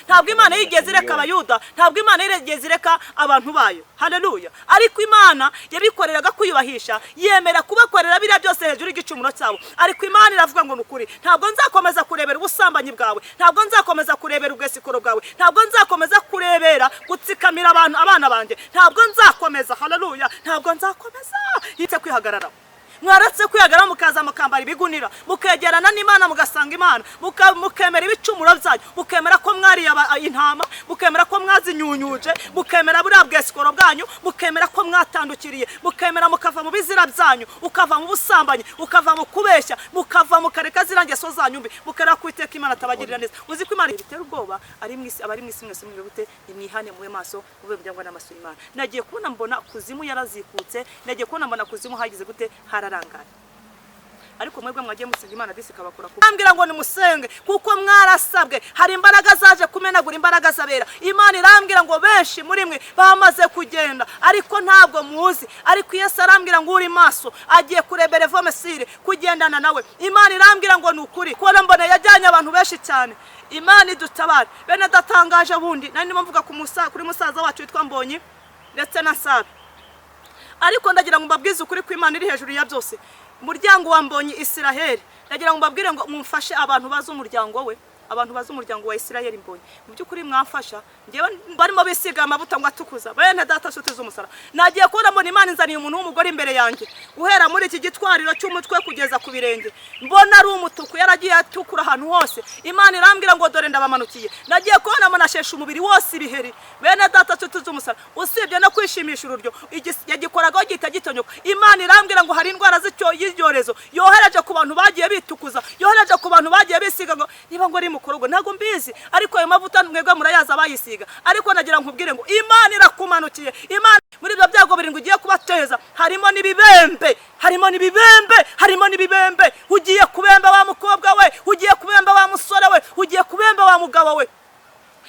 Ntabwo Imana yigeze ireka Abayuda, ntabwo Imana yigeze ireka abantu bayo. Haleluya! Ariko Imana yabikoreraga kwiyubahisha, yemera kubakorera biriya byose hejuru y'igicumuro cyabo. Ariko Imana iravuga ngo: "Ni ukuri, ntabwo nzakomeza kurebera ubusambanyi bwawe, ntabwo nzakomeza kurebera ubwesikoro bwawe, ntabwo nzakomeza kurebera gutsikamira abantu, abana banjye, ntabwo nzakomeza." Haleluya! Ntabwo nzakomeza yitse kwihagararaho. Mwaretse kwihagararaho, mukaza mukambara ibigunira, mukegerana n'Imana, mugasanga Imana, mukemera ibicumuro byanyu, mukemera ko mwariye intama, mukemera ko mwazinyunyuje, mukemera buriya bwesikoro bwanyu, mukemera ko mwatandukiriye, mukemera mukava mu bizira byanyu, ukava mu busambanyi, ukava mu kubeshya, mukava, mukareka ziriya ngeso zanyu mbi, mukareba ko Uwiteka Imana atabagirira neza. Uzi ko Imana bitera ubwoba ari mu isi, abari mu isi mwese mwebwe gute? Nimwihane, mube maso, mube byangwa n'amaso y'Imana. Nagiye kubona mbona kuzimu yarazikutse, nagiye kubona mbona kuzimu hagize gute? Hararangaye. Ariko mwebwe mwagiye musenga Imana disi ikabakura ku ambwira ngo nimusenge, kuko mwarasabwe. Hari imbaraga zaje kumenagura imbaraga z'abera. Imana irambwira ngo benshi muri mwe bamaze kugenda, ariko ntabwo muzi. Ariko Yesu arambwira ngo uri maso agiye kurebera evomesire kugendana nawe. Imana irambwira ngo ni ukuri, kubona mbona yajyanye abantu benshi cyane. Imana idutabare. Bene datangaje bundi nari ndimo mvuga kuri musaza wacu witwa Mbonyi ndetse na Sabe, ariko ndagira ngo mbabwize ukuri ko Imana iri hejuru ya byose. Umuryango wa Mbonyi Isiraheli, ndagira ngo mbabwire ngo mumfashe, abantu bazi umuryango we, abantu bazi umuryango wa Isiraheli Mbonyi, mu by'ukuri mwamfasha. Ngewe barimo bisiga amavuta ngo atukuza. Bene data, nshuti z'umusara, nagiye kubona mbona Imana inzaniye umuntu w'umugore imbere yanjye, guhera muri iki gitwariro cy'umutwe kugeza ku birenge mbona ari umutuku, yaragiye atukura ahantu hose. Imana irambwira ngo: "Dore ndabamanukiye." Nagiye kubona mbona asheshe umubiri wose ibiheri. Bene data, nshuti z'umusara, usibye no kwishimisha ururyo, yagikoragaho gihita gitonyoka. Imana irambwira ngo hari indwara y'ibyorezo yohereje ku bantu bagiye bitukuza, yohereje ku bantu bagiye bisiga, ngo niba ngo ari mukorogo, ntabwo mbizi, ariko ayo mavuta mwebwe murayazi abayisiga. Ariko nagira nkubwire ngo Imana irakumanukiye. Imana muri ibyo byago birindwi ugiye kubateza harimo n'ibibembe, harimo n'ibibembe, harimo n'ibibembe. Ugiye kubemba wa mukobwa we, ugiye kubemba wa musore we, ugiye kubemba wa mugabo we.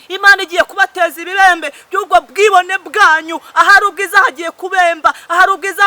Imana igiye kubateza ibibembe by'ubwo bwibone bwanyu. Ahari ubwiza hagiye kubemba, ahari ubwiza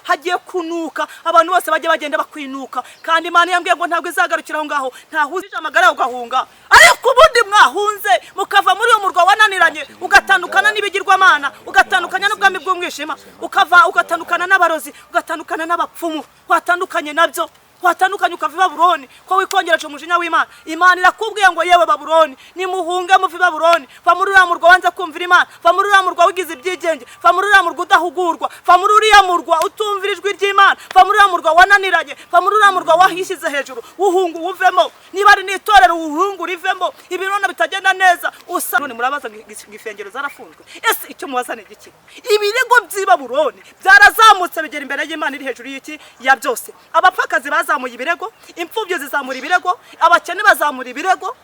hagiye kunuka, abantu bose bajye bagenda bakwinuka. Kandi Imana yambwiye ngo ntabwo izagarukira aho ngaho. Ntahuzije amagara yawe ugahunga, ariko ubundi mwahunze mukava muri uwo murwa wananiranye, ugatandukana n'ibigirwamana, ugatandukanya n'ubwami bw'umwijima, ukava, ugatandukana n'abarozi, ugatandukana n'abapfumu, watandukanye nabyo, watandukanye ukava i Babuloni, ko wikongereje umujinya w'Imana. Imana irakubwiye ngo: "Yewe Babuloni, nimuhunge muve i Babuloni." Va muri uriya murwa wanze kumvira Imana, va muri uriya murwa wigize ibyigenge, va muri uriya murwa udahugurwa, va muri uriya murwa utumvira ijwi ry'Imana, va muri uriya murwa wananiranye, va muri uriya murwa wahishyize hejuru. Uhunga uwuvemo, niba ari n'itorero uhunga urivemo. Ibirona bitagenda neza usa none murabaza ngo ifengero zarafunzwe. Ese icyo mubaza ni igiki? Ibirego by'i Babuloni byarazamutse bigera imbere y'Imana iri hejuru y'iki? Ya byose. Abapfakazi bazamuye ibirego, imfubyi zizamura ibirego, abakene bazamura ibirego,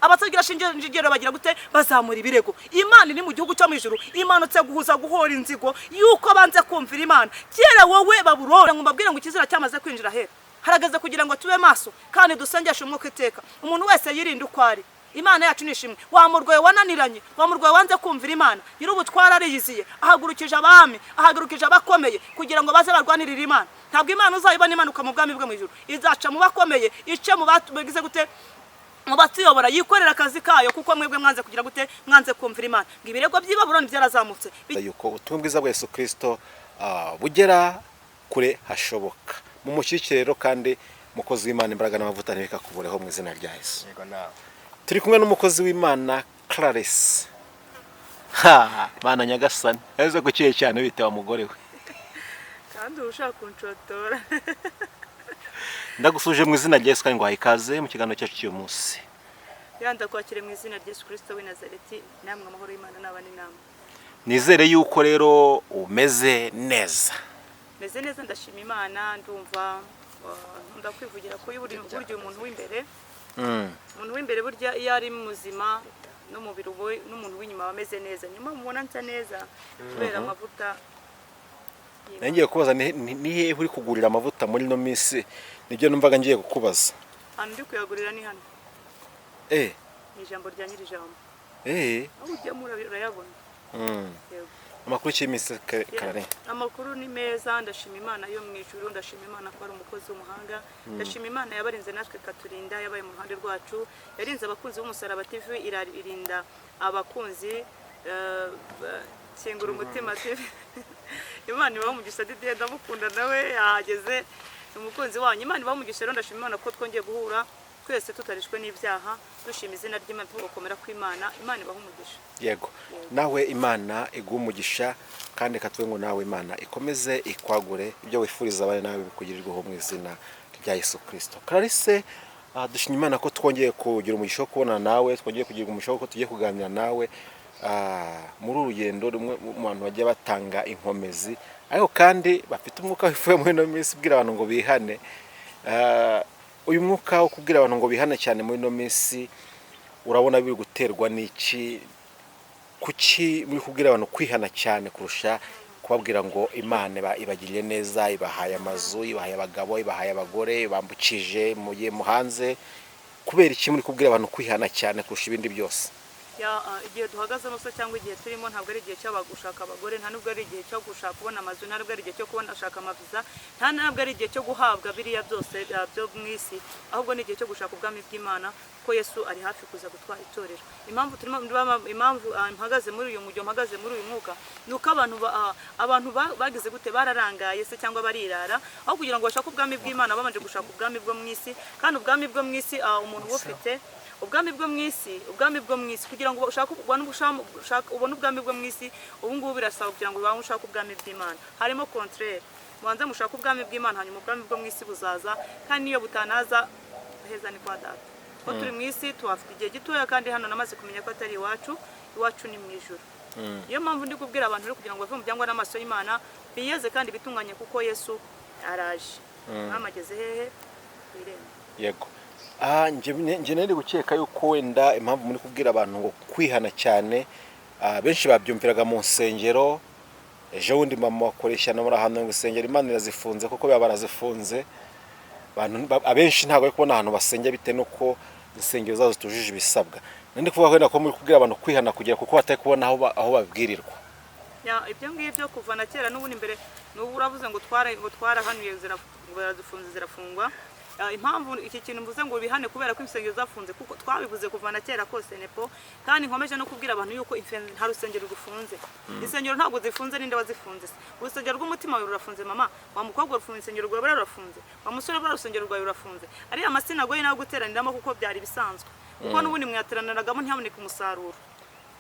abatagira shingiro bagira gute? Bazamura ibirego. Imana iri mu gihugu cyo mu ijuru imanutse guhuza guhora inzigo yuko banze kumvira Imana kera. Wowe Babuloni, ngo mbabwire ngo ikizira cyamaze kwinjira hera. Harageze kugira ngo tube maso kandi dusengeshe umwuka iteka, umuntu wese yirinde uko ari. Imana yacu ni ishimwe. Wa murwayi wananiranye, wa murwayi wanze kumvira Imana, nyir'ubutwara ariyiziye, ahagurukije abami, ahagurukije abakomeye kugira ngo baze barwanirire Imana. Ntabwo Imana uzayibona imanuka mu bwami bwe mu ijuru. Izaca mu bakomeye, ice mu bagize gute? Mu batuyobora, yikorera akazi kayo, kuko mwebwe mwanze kugira gute? Mwanze kumvira Imana. Ngo ibirego by'i Babuloni byarazamutse. Yuko ubutumwa bwiza bwa Yesu Kirisito bugera kure hashoboka. Mumushyigikire rero, kandi umukozi w'Imana, imbaraga n'amavuta ntibikakubureho mu izina rya Yesu. Yego nawe. Turi kumwe n'umukozi w'Imana Clarisse. Ha mana nyagasani, ese kukiye cyane bitewe mugore we? Kandi uba ushaka kunshotora. Ndagusuje mu izina rya Yesu kandi nguhaye ikaze mu kiganiro cyacu cy'uyu munsi. Yanda kwakire mu izina rya Yesu Kirisito w'i Nazareti. Namwe amahoro y'Imana n'abane namwe. Nizere yuko rero umeze neza. Meze neza, ndashima Imana. Ndumva nkunda kwivugira ko burya umuntu w'imbere, umuntu w'imbere burya iyo ari muzima n'umubiri n'umuntu w'inyuma aba ameze neza. Nyuma mubona nsa neza kubera amavuta y'Imana. Ngiye kubaza ni hehe uri kugurira amavuta muri ino minsi? Nibyo numvaga ngiye kukubaza. Ahantu ndi kuyagurira ni hano. Ni ijambo rya nyir'ijambo. Aho ujyamo urayabona. Yego. Amakuru y'iminsi, Karare? Amakuru ni meza, ndashima Imana yo mu ijuru, ndashima Imana ko ari umukozi w'umuhanga, ndashima Imana yabarinze natwe ikaturinda, yabaye mu ruhande rwacu, yarinze abakunzi b'Umusaraba TV, irinda abakunzi Kingura Umutima TV. Imana ibahe umugisha. Didier ndamukunda, nawe yahageze, ni umukunzi wanyu. Imana ibahe umugisha. Rero ndashima Imana ko twongeye guhura twese tutarishwe n'ibyaha, dushima izina ry'Imana, tugakomera kw'Imana. Imana ibahe umugisha. Yego, nawe Imana iguhe umugisha, kandi reka ngo nawe Imana ikomeze ikwagure, ibyo wifuriza abandi nawe bikugirirweho mu izina rya Yesu Kirisito. Clarisse, dushima Imana ko twongeye kugira umugisha wo kubonana nawe, twongeye kugira umugisha wo tugiye kuganira nawe muri uru rugendo, rumwe mu bantu bagiye batanga inkomezi ariko kandi bafite umwuka wifuye muri ino minsi ubwira abantu ngo bihane. Uyu mwuka wo kubwira abantu ngo bihane cyane muri ino minsi, urabona biri guterwa n'iki? Kuki muri kubwira abantu kwihana cyane kurusha kubabwira ngo Imana ibagiriye neza, ibahaye amazu, ibahaye abagabo, ibahaye abagore, bambukije mugiye muhanze? Kubera iki muri kubwira abantu kwihana cyane kurusha ibindi byose? Ya, igihe duhagazemo se cyangwa igihe turimo ntabwo ari igihe cyo gushaka abagore, nta nubwo ari igihe cyo gushaka kubona amazu, nta nubwo ari igihe cyo kubona gushaka amaviza, nta nubwo ari igihe cyo guhabwa biriya byose byo mu isi, ahubwo ni igihe cyo gushaka ubwami bw'Imana, ko Yesu ari hafi kuza gutwara itorero. Impamvu turimo, impamvu mpagaze muri uyu mujyo, mpagaze muri uyu mwuka, ni uko abantu bagize gute? Bararangaye se cyangwa barirara, aho kugira ngo bashake ubwami bw'Imana babanje gushaka ubwami bwo mu isi. Kandi ubwami bwo mu isi, umuntu ubufite ubwami bwo mu isi, ubwami bwo mu isi, kugira ngo ushake ubone, ubone ubwami bwo mu isi ubu ngubu, birasaba kugira ngo ubanze ushake ubwami bw'Imana. Harimo contraire: mubanze mushake ubwami bw'Imana, hanyuma ubwami bwo mu isi buzaza. Kandi niyo butanaza, heza ni kwa Data. Ko turi mu isi tuhafite igihe gitoya, kandi hano namaze kumenya ko atari iwacu, iwacu ni mu ijuru. Niyo mpamvu ndi kubwira abantu rero kugira ngo bave mu byangwa n'amaso y'Imana, biyeze kandi bitunganye, kuko Yesu araje. Mwamageze hehe? Ku irembo. Yego. Njye nari gukeka yuko wenda impamvu muri kubwira abantu ngo kwihana cyane, benshi babyumviraga mu nsengero. Ejo bundi mama wakoresha muri ahantu ngo insengero Imana irazifunze, kuko baba barazifunze. Abenshi ntabwo bari kubona ahantu basengera bitewe n'uko insengero zabo zitujuje ibisabwa. Nari kuvuga wenda ko muri kubwira abantu kwihana kugira kuko batari kubona aho babwirirwa. Ya, ibyo ngibyo kuva na kera n'ubundi mbere n'ubu uravuze ngo twarahanuye barazifunze, zirafungwa. Ya, impamvu iki kintu mvuze ngo bihane kubera ko insengero zafunze, kuko twabivuze kuva na kera kose nepo, kandi nkomeje no kubwira abantu yuko nta rusengero rufunze. Insengero ntabwo zifunze. Ninde wazifunze se? Urusengero rw'umutima wawe rurafunze, mama? Wa mukobwa rufunze? Insengero rwawe rurafunze? Wa musore, buriya urusengero rwawe rurafunze? Ariya masinagogi nayo guteraniramo, kuko byari bisanzwe, kuko n'ubundi mwateraniragamo ntihaboneke umusaruro.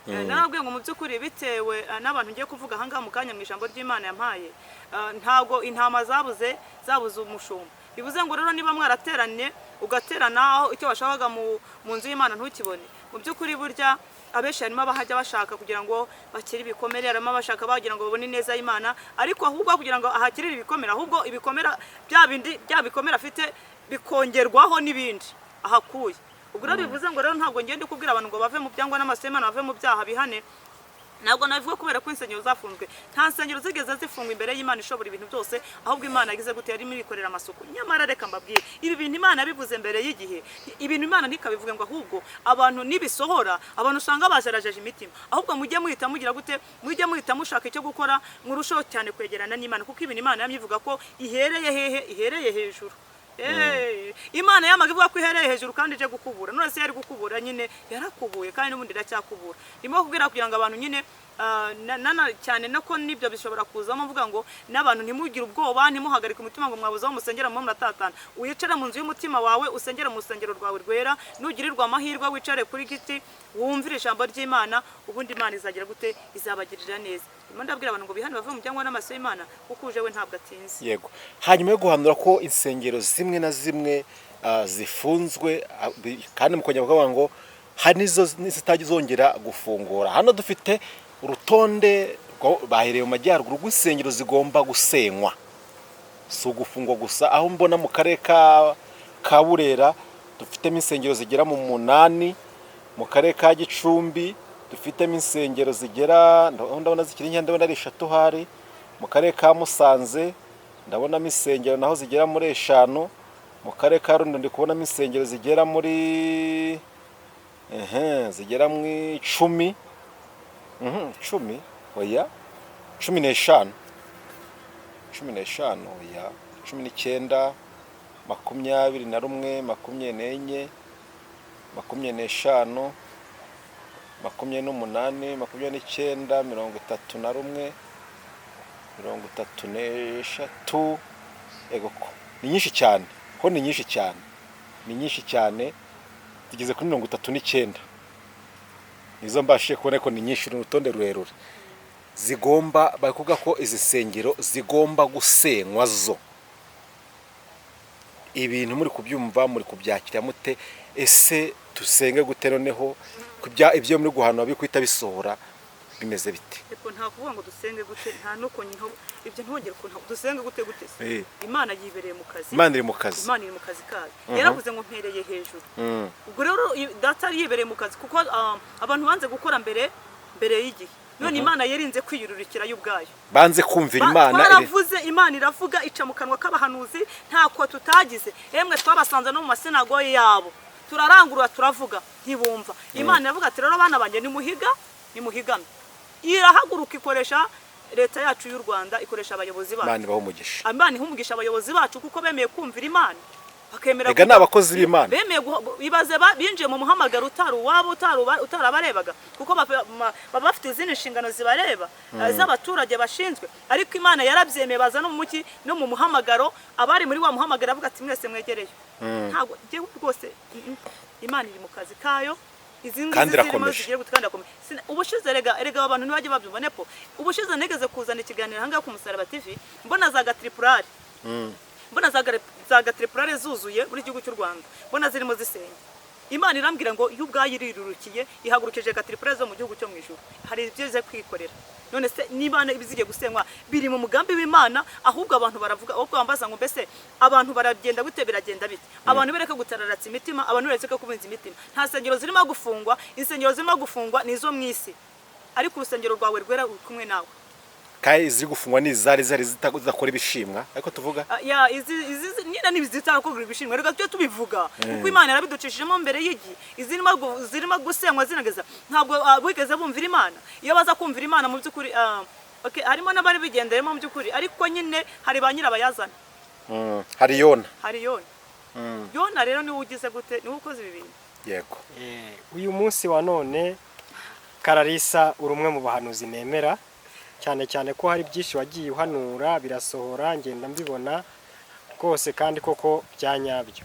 Narabwiye ngo mu by'ukuri bitewe n'abantu ngiye kuvuga ahangaha mu kanya mu ijambo ry'Imana yampaye, ntabwo intama zabuze umushumba. Bivuze ngo rero niba mwarateranye, ugaterana, aho icyo washakaga mu nzu y'Imana ntukibone, mu by'ukuri burya abenshi harimo abahajya bashaka kugira ngo bakire ibikomere, harimo abashaka bagira ngo babone ineza y'Imana, ariko ahubwo kugira ngo ahakirire ibikomere, ahubwo ibikomere bya bindi, bya bikomere afite bikongerwaho n'ibindi ahakuye. Ubwo rero bivuze ngo rero ntabwo ngenda kubwira abantu ngo bave mu byangwa n'amaso y'Imana, bave mu byaha, bihane. Ntabwo nabivuga kubera ko insengero zafunzwe. Nta nsengero zigeze zifungwa imbere y'Imana ishobora ibintu byose. Ahubwo Imana yagize gute? Yarimo irikorera amasuku. Nyamara reka mbabwire, ibi bintu Imana yabivuze mbere y'igihe. Ibintu Imana ntikabivuge ngo ahubwo abantu nibisohora, abantu usanga bajarajeje imitima. Ahubwo mujye muhita mugira gute? Mujye muhita mushaka icyo gukora, murusheho cyane kwegerana n'Imana, kuko ibintu Imana yamye ivuga ko ihereye hehe? Ihereye hejuru. Imana yamaga ivuga ko ihereye hejuru kandi ije gukubura. None se yari gukubura nyine, yarakubuye kandi n'ubundi iracyakubura. Ndimo kubwira kugira ngo abantu nyine cyane nako nibyo bishobora kuzamo, mvuga ngo n'abantu ntimugire ubwoba, ntimuhagarike umutima ngo mwabuze aho musengera, muba muratatana. Wicare mu nzu y'umutima wawe, usengere mu rusengero rwawe rwera. Nugirirwa amahirwe wicare kuri giti, wumvire ijambo ry'Imana, ubundi Imana izagira gute? Izabagirira neza. Ndimo ndabwira abantu ngo bihane, bave mu byangwa n'amaso y'Imana, kuko uje we ntabwo atinze. Yego, hanyuma yo guhanura ko insengero zimwe na zimwe zifunzwe, kandi mukongera kuvuga ngo hari n'izo zitazongera gufungura, hano dufite urutonde bahereye mu majyaruguru rw'insengero zigomba gusenywa, si ugufungwa gusa. Aho mbona mu karere ka Burera dufitemo insengero zigera mu 8, mu karere ka Gicumbi dufitemo insengero zigera, ndabona zikiri nke, ndabona ari eshatu hari. Mu karere ka Musanze ndabonamo insengero naho zigera muri eshanu. Mu karere ka Rulindo ndi kubonamo insengero zigera muri zigera mu 10. 10, oya, 15, 15, oya, 19, 21, 24, 25, 28, 29, 31, 33. Ego ko ni nyinshi cyane, ho ni nyinshi cyane, ni nyinshi cyane, tugeze kuri 39 nizo mbashije kubona ko ni nyinshi, ni urutonde rurerure zigomba, bari kuvuga ko izi nsengero zigomba gusenywa zo. Ibintu muri kubyumva, muri kubyakira mute? Ese dusenge gute noneho kubya ibyo muri guhanura biri guhita bisohora, bimeze bite? Eko nta kuvuga ngo dusenge gute, nta nuko nyiho ibyo, ntongere ukuntu dusenge gute gute se? Imana yibereye mu kazi. Imana iri mu kazi. Imana iri mu kazi kayo, yaravuze ngo mpereye hejuru. Ubwo rero data yibereye mu kazi kuko abantu banze gukora mbere mbere y'igihe, none Imana yirinze kwiyururikira yo ubwayo. Banze kumvira Imana Twaravuze, Imana iravuga ica mu kanwa k'abahanuzi, ntako tutagize. Emwe twabasanze no mu masinagogi yabo, turarangurura turavuga, ntibumva. Imana iravuga ati: "Rero bana banjye, nimuhiga nimuhigame." Irahaguruka ikoresha leta yacu y'u Rwanda, ikoresha abayobozi bacu. Imana ibahe umugisha. Imana iha umugisha abayobozi bacu kuko bemeye kumvira Imana, bakemera Ega ni abakozi b'Imana. Bemeye ibaze binjiye mu muhamagaro utari uwabo, utarabarebaga, kuko baba bafite izindi nshingano zibareba, z'abaturage bashinzwe. Ariko Imana yarabyemeye, baza no mu muki no mu muhamagaro. Abari muri wa muhamagaro avuga ati: "Mwese mwegereye." Ntabwo njyewe rwose, Imana iri mu kazi kayo. Izi ngizi Kandi zirimo irakomeje. zigiye gute, kandi irakomeje. Ubushize rega abantu ntibajye babyumva nepo. Ubushize nigeze kuzana ikiganiro ahangaha ku Musaraba TV, mbona za gatripurari, mbona za gatripurare zuzuye muri gihugu cy'u Rwanda, mbona zirimo zisenya. Imana irambwira ngo iyo ubwayo irirurukiye, ihagurukije gatripurare zo mu gihugu cyo mu ijuru, hari ibyo ize kwikorera. None se niba ibizigiye gusenywa biri mu mugambi w'Imana, ahubwo abantu baravuga, ahubwo bambaza ngo: "Mbese abantu baragenda gute, biragenda bite?" Abantu bereke gutararatsa imitima, abantu bereke kubunza imitima. Nta nsengero zirimo gufungwa. Insengero zirimo gufungwa ni izo mu isi, ariko urusengero rwawe rwera ruri kumwe nawe. Kandi iziri gufungwa ni izari zari zidakora ibishimwa, ariko tuvuga Ya, izi nyine ni izitarakorwa ibishimwa. Reka tujye tubivuga kuko Imana yarabiducishijemo mbere y'igihe. Izirimo zirimo gusenywa zinageza, ntabwo bigeze bumvira Imana. Iyo baza kumvira Imana mu by'ukuri, okay, harimo n'abari bigenderemo mu by'ukuri, ariko nyine hari ba nyirabayazana. Hari Yona. Hari Yona. Yona rero niwe ugize gute, niwe ukoze ibi bintu. Yego. Uyu munsi wa none, Kararisa, uri umwe mu bahanuzi nemera cyane cyane, ko hari byinshi wagiye uhanura birasohora, ngenda mbibona rwose kandi koko bya nyabyo.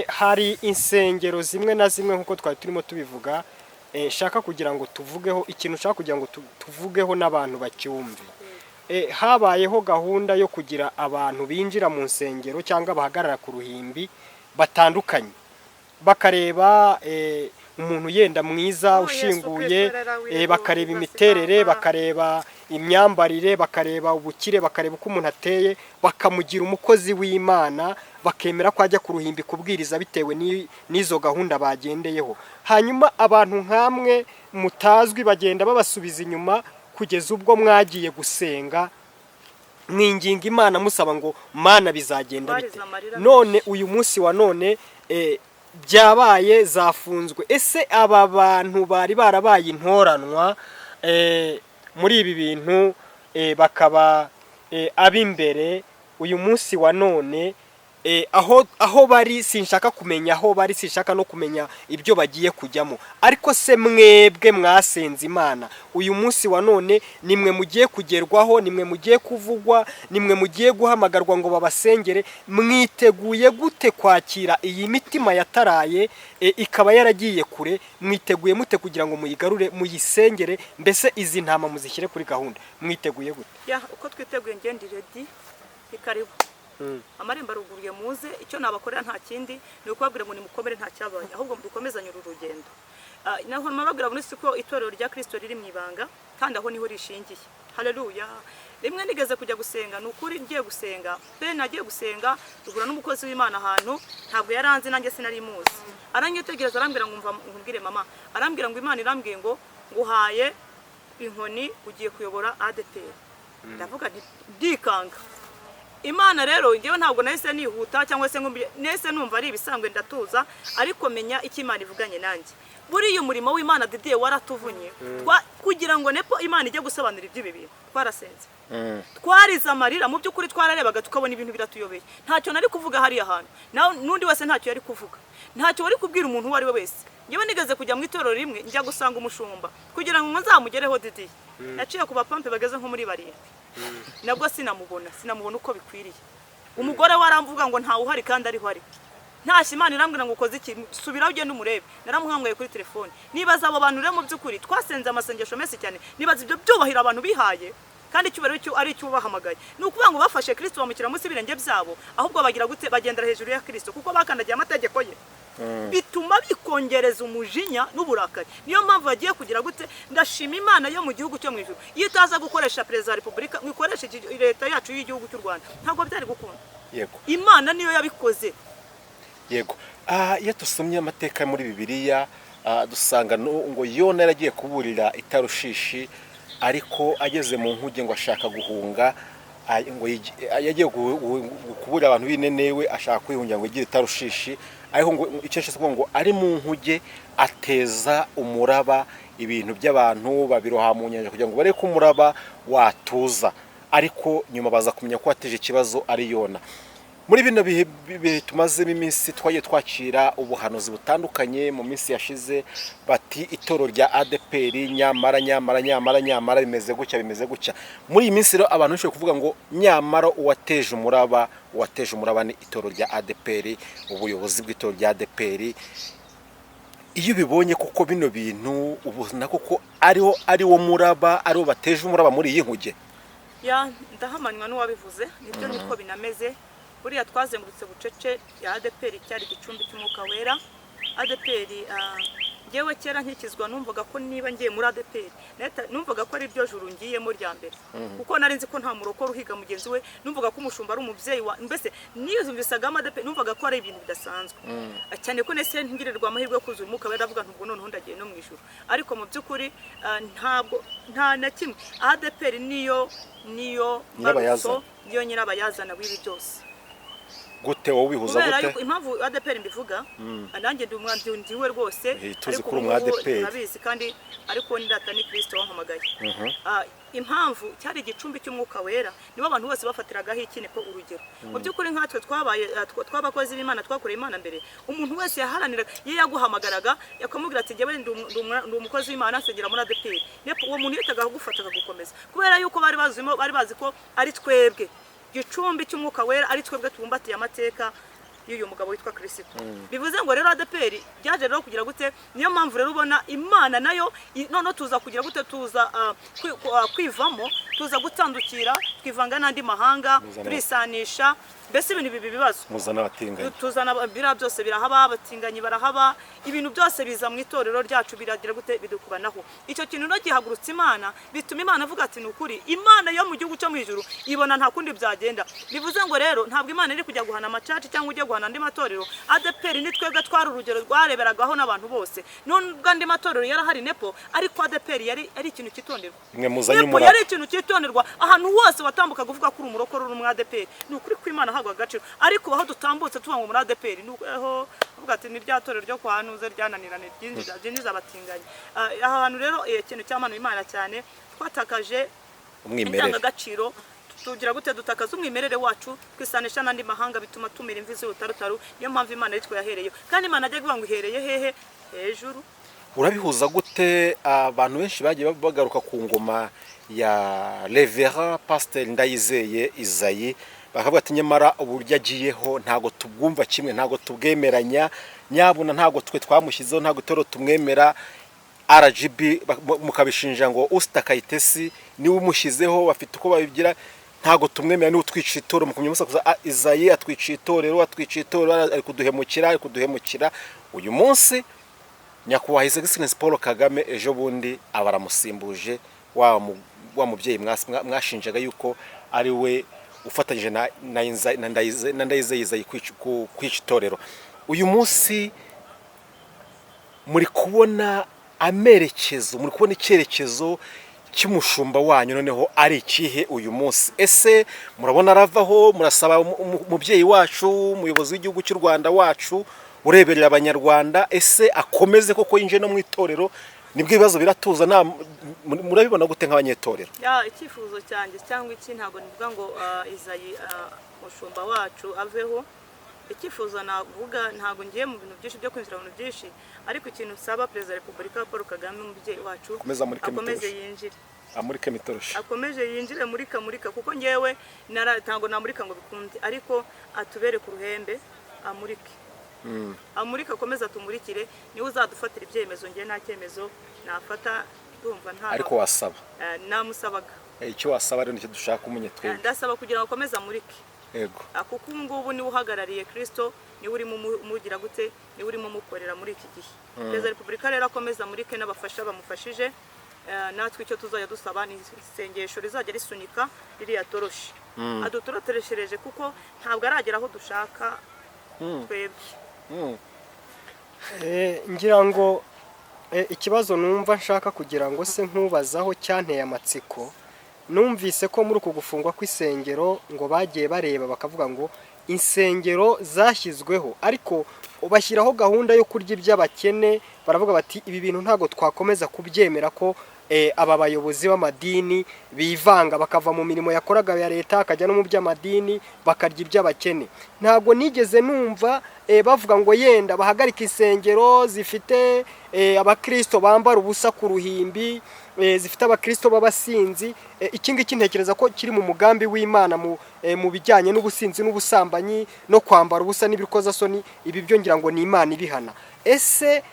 Hari insengero zimwe na zimwe, nk'uko twari turimo tubivuga, nshaka kugira ngo tuvugeho ikintu, nshaka kugira ngo tuvugeho n'abantu bacyumve. Habayeho gahunda yo kugira abantu binjira mu nsengero cyangwa bahagarara ku ruhimbi batandukanye, bakareba umuntu yenda mwiza Oh, Yesu ushinguye, Kristo, rera bakareba wiruka, imiterere, sibamba. bakareba imyambarire, bakareba ubukire, bakareba uko umuntu ateye, bakamugira umukozi w'Imana, bakemera ko ajya ku ruhimbi kubwiriza bitewe n'izo gahunda bagendeyeho. Hanyuma abantu nk'amwe mutazwi bagenda babasubiza inyuma kugeza ubwo mwagiye gusenga, mwinginga Imana, musaba ngo: "Mana, bizagenda Twarize bite?" amarira. None uyu munsi wa none byabaye, zafunzwe. Ese aba bantu bari barabaye intoranwa muri ibi bintu, bakaba ab'imbere, uyu munsi wa none aho bari sinshaka kumenya aho bari, sinshaka no kumenya ibyo bagiye kujyamo. Ariko se mwebwe mwasenze Imana, uyu munsi wa none nimwe mugiye kugerwaho, nimwe mugiye kuvugwa, nimwe mugiye guhamagarwa ngo babasengere. Mwiteguye gute kwakira iyi mitima yataraye, ikaba yaragiye kure? Mwiteguye mute kugira ngo muyigarure, muyisengere, mbese izi ntama muzishyire kuri gahunda? Mwiteguye gute? Ya, uko twiteguye, ngende ready, ni karibu. Amarembo aruguruye, muze. Icyo nabakorera nta kindi, ni ukubabwira ngo nimukomere, nta cyabaye, ahubwo dukomezanye uru rugendo. Naho mbabwira muri ko itorero rya Kristo riri mu ibanga, kandi aho niho rishingiye. Haleluya! Rimwe nigeze kujya gusenga, ni ukuri ngiye gusenga pe, nagiye gusenga duhura n'umukozi w'Imana ahantu, ntabwo yaranzi nanjye sinari muzi. Aranyitegereza, arambwira ngo: "Mva nkubwire mama." Arambwira ngo: "Imana irambwiye ngo nguhaye inkoni, ugiye kuyobora ADEPR." Ndavuga nti ndikanga. Imana rero, ngewe ntabwo nahise nihuta cyangwa se ngo nahise numva ari ibisanzwe, ndatuza, ariko menya icyo Imana ivuganye nanjye. Buriya umurimo w'Imana, Didier, waratuvunye. Kugira ngo nepo Imana ijye gusobanura iby'ibi bintu, twarasenze, twarize amarira. Mu by'ukuri twararebaga tukabona ibintu biratuyobeye. Ntacyo nari kuvuga hariya hantu, nawe n'undi wese ntacyo yari kuvuga, ntacyo wari kubwira umuntu uwo ari we wese. Ngewe nigeze kujya mu itorero rimwe, njya gusanga umushumba kugira ngo nzamugereho. Didier, naciye ku bapampe bageze nko muri 7, nabwo sinamubona, sinamubona uko bikwiriye. Umugore we aramvuga ngo ntawe uhari kandi ariho ari. Ntashye, Imana irambwira ngo ukoze iki? Subiraho ugende umurebe. Naramuhamagaye kuri telefone. Nibaza abo bantu rero, mu by'ukuri twasenze amasengesho menshi cyane. Nibaza ibyo byubahiro abantu bihaye, kandi icyubahiro cyo ari icy'ubahamagaye. Ni ukuvuga ngo bafashe Kristo bamushyira munsi y'ibirenge byabo, ahubwo bagira gute? Bagendera hejuru ya Kristo, kuko bakandagiye amategeko ye, bituma bikongereza umujinya n'uburakari. Niyo mpamvu bagiye kugira gute? Ndashima Imana yo mu gihugu cyo mu ijuru. Iyo itaza gukoresha perezida wa repubulika ngo ikoreshe leta yacu y'igihugu cy'u Rwanda, ntabwo byari gukunda. Imana niyo yabikoze. Yego. Iyo dusomye amateka muri Bibiliya, dusanga ngo Yona yaragiye kuburira i Tarushishi, ariko ageze mu nkuge ngo ashaka guhunga, ngo yagiye kuburira abantu b'i Ninewe, ashaka kwihungira ngo yigire i Tarushishi. Ariko ngo icyo nshatse kuvuga, ngo ari mu nkuge ateza umuraba, ibintu by'abantu babiroha mu nyanja kugira ngo barebe ko umuraba watuza, ariko nyuma baza kumenya ko wateje ikibazo ari Yona. Muri bino bihe tumazemo iminsi, twagiye twakira ubuhanuzi butandukanye mu minsi yashize, bati itorero rya ADEPR nyamara, nyamara, nyamara, nyamara bimeze gutya, bimeze gutya. Muri iyi minsi rero abantu bashobora kuvuga ngo nyamara uwateje umuraba ni itorero rya ADEPR, ubuyobozi bw'itorero rya ADEPR. Iyo ubibonye kuko bino bintu ubona koko ariwo ari wo muraba, ariwo bateje umuraba muri iyi nkuge? Ya, ndahamanywa n'uwabivuze, nibyo, niko binameze. Buriya twazengurutse bucece ya ADEPR, cyari igicumbi cy'umwuka wera. ADEPR, ngewe kera nkikizwa numvaga ko niba ngiye muri ADEPR, numvaga ko ari ryo juru ngiyemo rya mbere, kuko nari nzi ko nta murokore uhiga mugenzi we. Numvaga ko umushumba ari umubyeyi wa mbese niyumvisagamo ADEPR, numvaga ko ari ibintu bidasanzwe cyane, ko nese ngirirwa amahirwe yo kuzura umwuka wera, avuga nubwo noneho ndagiye no mu ijuru. Ariko mu by'ukuri, ntabwo nta na kimwe. ADEPR niyo Nyirabayazana. mbarutso, niyo nyirabayazana w'ibi byose. Gute? Wowe ubihuza Kubera gute? yuko impamvu ADEPR mbivuga, nanjye ndi umwanzi ndiwe rwose. Tuzi Ariko ko uri ubu umu ngubu ADEPR. urabizi kandi, ariko ndata ni Kristo wampamagaye. Impamvu cyari igicumbi cy'umwuka wera, nibo abantu bose bafatiragaho ikineko urugero. Mu by'ukuri nkatwe twabaye tw'abakozi b'Imana, twakoreye Imana mbere, umuntu wese yaharaniraga, iyo yaguhamagaraga yakamubwira ati njyewe ndi umukozi w'Imana, nsengera muri ADEPR, uwo muntu yahitaga agufata akagukomeza, kubera yuko bari bazimo, bari bazi ko ari twebwe gicumbi cy'umwuka wera, ari twebwe tubumbatiye amateka y'uyu mugabo witwa Kirisito. Bivuze ngo rero ADEPR byaje rero kugira gute? Niyo mpamvu rero ubona Imana nayo noneho tuza kugira gute? Tuza kwivamo, tuza gutandukira, twivanga n'andi mahanga, turisanisha, mbese ibintu bibi bibazo. Muzana abatinganyi. Tuzana biriya byose birahaba, abatinganyi barahaba, ibintu byose biza mu itorero ryacu, biragira gute? Bidukubanaho. Icyo kintu no gihagurutsa Imana, bituma Imana avuga ati ni ukuri, Imana yo mu gihugu cyo mu ijuru ibona nta kundi byagenda. Bivuze ngo rero ntabwo Imana iri kujya guhana amacaci cyangwa ujya guhana andi matorero. ADEPR ni twebwe twari urugero rwareberagaho n'abantu bose. Nubwo andi matorero yarahari nepo, ariko ADEPR yari ari ikintu cyitonderwa. Mwe muzanye Nepo umuraba. yari ikintu cyitonderwa. Ahantu hose watambukaga uvuga ko uri umurokore, uri umu ADEPR, ni ukuri ko Imana ahabwa agaciro. Ariko aho dutambutse tuba ngo muri ADEPR, ni uko uvuga ati ni rya torero ryo kwa Hanuze ryananiranye, ryinjiza abatinganyi. Aha hantu rero, ikintu cyamanuye Imana cyane, twatakaje Umwimerere. indangagaciro, tugira gute? Dutakaza umwimerere wacu, twisanisha n'andi mahanga, bituma tumira imvi z'urutarutaru. Niyo mpamvu Imana yitwa yahereyeho, kandi Imana ajya kuvuga ngo ihereye hehe? Hejuru. Urabihuza gute? Abantu benshi bagiye bagaruka ku ngoma ya Reverend Pasteur Ndayizeye Izayi, bakavuga ati nyamara uburyo agiyeho ntabwo tubwumva kimwe, ntabwo tubwemeranya, nyabuna ntabwo twe twamushyizeho, ntabwo itorero tumwemera. RGB mukabishinja ngo Usta Kayitesi niwe umushyizeho, bafite uko babigira, ntabwo tumwemera, niwe utwica itorero. Mukumya musakuza: "Ah, Izayi atwica itorero, atwica itorero, ari kuduhemukira, ari kuduhemukira." Uyu munsi nyakubahwa His Excellency Paul Kagame ejo bundi aba aramusimbuje wa mubyeyi mwashinjaga yuko ari we ufatanyije na Ndayizeye Izayi kwica itorero. Uyu munsi muri kubona amerekezo, muri kubona icyerekezo Cy'umushumba wanyu noneho ari ikihe uyu munsi? Ese murabona aravaho? Murasaba umubyeyi wacu, umuyobozi w'igihugu cy'u Rwanda wacu ureberera Abanyarwanda, ese akomeze koko yinjiye no mu itorero, nibwo ibibazo biratuza? Nta murabibona gute nk'abanyetorero? Ya, icyifuzo cyanjye cyangwa iki, ntabwo nivuga ngo Izayi mushumba wacu aveho. Icyifuzo navuga, ntabwo ngiye mu bintu byinshi byo kwinjira mu bintu byinshi, ariko ikintu nsaba Perezida wa Repubulika Paul Kagame, umubyeyi wacu, Komeza amurike akomeze mitoroshi. yinjire. Amurike mitoroshi. Akomeje yinjire muri kamurika, kuko ngewe ntabwo namurika ngo bikunde, ariko atubere ku ruhembe, amurike, amurike, akomeze atumurikire. Niwe uzadufatira ibyemezo. Ngewe nta cyemezo nafata, ndumva nta Ariko wasaba? Namusabaga. Icyo wasaba rero nicyo dushaka umenye twebwe. Ndasaba kugira ngo akomeze amurike. Kuko ubu ngubu niwe uhagarariye Kirisito, niwe urimo umugira gute, niwe urimo umukorera muri iki gihe. Perezida wa Repubulika rero akomeza amurike n'abafasha bamufashije. Natwe icyo tuzajya dusaba ni isengesho rizajya risunika ririya toroshi adutorotreshereje, kuko ntabwo aragera aho dushaka twebwe. Ngira ngo ikibazo numva nshaka kugira ngo se nkubazaho cyanteye amatsiko, numvise ko muri uku gufungwa kw'isengero ngo bagiye bareba bakavuga ngo insengero zashyizweho, ariko bashyiraho gahunda yo kurya iby'abakene. Baravuga bati ibi bintu ntabwo twakomeza kubyemera ko aba bayobozi b'amadini bivanga, bakava mu mirimo yakoraga ya leta akajya no mu by'amadini, bakarya iby'abakene. Ntabwo nigeze numva bavuga ngo yenda bahagarike insengero zifite abakristo bambara ubusa ku ruhimbi, zifite abakristo b'abasinzi. Iki ngiki ntekereza ko kiri mu mugambi w'Imana mu bijyanye n'ubusinzi n'ubusambanyi no kwambara ubusa n'ibikozasoni. Ibi byo ngira ngo ni Imana ibihana. Ese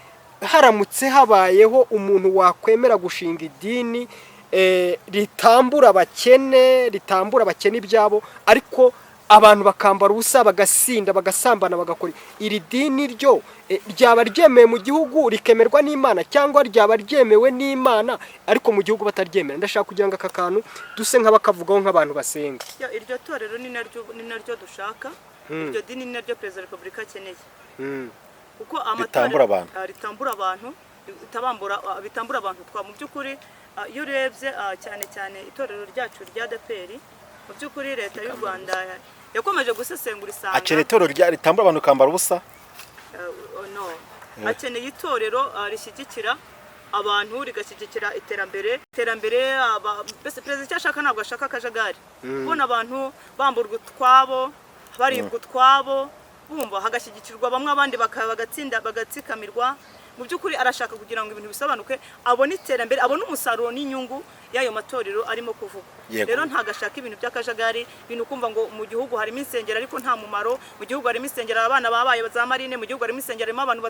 haramutse habayeho umuntu wakwemera gushinga idini ritambura abakene, ritambura abakene ibyabo, ariko abantu bakambara ubusa, bagasinda, bagasambana, bagakora, iri dini ryo ryaba ryemewe mu gihugu rikemerwa n'Imana, cyangwa ryaba ryemewe n'Imana ariko mu gihugu bataryemera? Ndashaka kugira ngo aka kantu duse nk'abakavugaho nk'abantu basenga. Ya, iryo torero ni naryo dushaka, iryo dini ni naryo Perezida wa Repubulika akeneye, kuko Ritambura abantu. Ritambura abantu, bitambura abantu twa mu by'ukuri. Iyo urebye cyane cyane itorero ryacu rya ADEPR, mu by'ukuri leta y'u Rwanda yakomeje gusesengura isanga Akeneye itorero ritambura abantu rikambara ubusa? No, akeneye itorero rishyigikira abantu, rigashyigikira iterambere. Mbese perezida icyo ashaka, ntabwo ashaka akajagari, kubona abantu bamburwa utwabo, baribwa utwabo, bumva hagashyigikirwa bamwe, abandi bagatsinda bagatsikamirwa. Mu by'ukuri arashaka kugira ngo ibintu bisobanuke, abone iterambere, abone umusaruro n'inyungu y'ayo matorero arimo kuvugwa. Rero ntabwo ashaka ibintu by'akajagari, ibintu kumva ngo mu gihugu harimo insengero ariko nta mumaro, mu gihugu harimo insengero abana babaye za marine, mu gihugu harimo insengero harimo abantu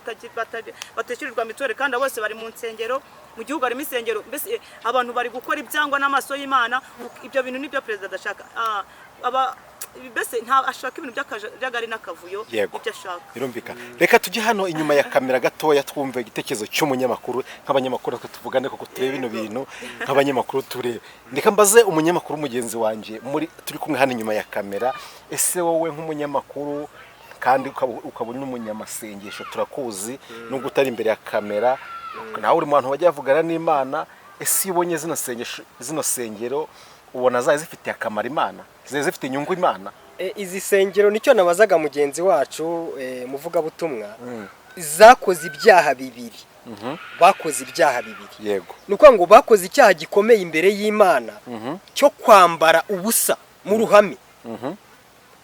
batishyurirwa mituweli kandi abo bose bari mu nsengero, mu gihugu harimo insengero mbese abantu bari gukora ibyangwa n'amaso y'Imana. Ibyo bintu nibyo perezida adashaka. Aba mbese nta ashaka ibintu by'akajagari n'akavuyo. Ibyo ashaka. Birumvikana. Reka tujye hano inyuma ya kamera gatoya, twumve igitekerezo cy'umunyamakuru. Nk'abanyamakuru twe tuvugane koko, turebe bino bintu nk'abanyamakuru turebe. Reka mbaze umunyamakuru mugenzi wanjye muri turi kumwe hano inyuma ya kamera: ese wowe nk'umunyamakuru kandi ukaba uri n'umunyamasengesho, turakuzi nubwo utari imbere ya kamera, nawe uri mu bantu bajya bavugana n'Imana, ese iyo ubonye zino sengesho, zino sengero, ubona zari zifitiye akamaro Imana, zari zifite inyungu Imana? Izi sengero, nicyo nabazaga mugenzi wacu muvugabutumwa, zakoze ibyaha bibiri, bakoze ibyaha bibiri. Ni ukuvuga ngo bakoze icyaha gikomeye imbere y'Imana cyo kwambara ubusa mu ruhame,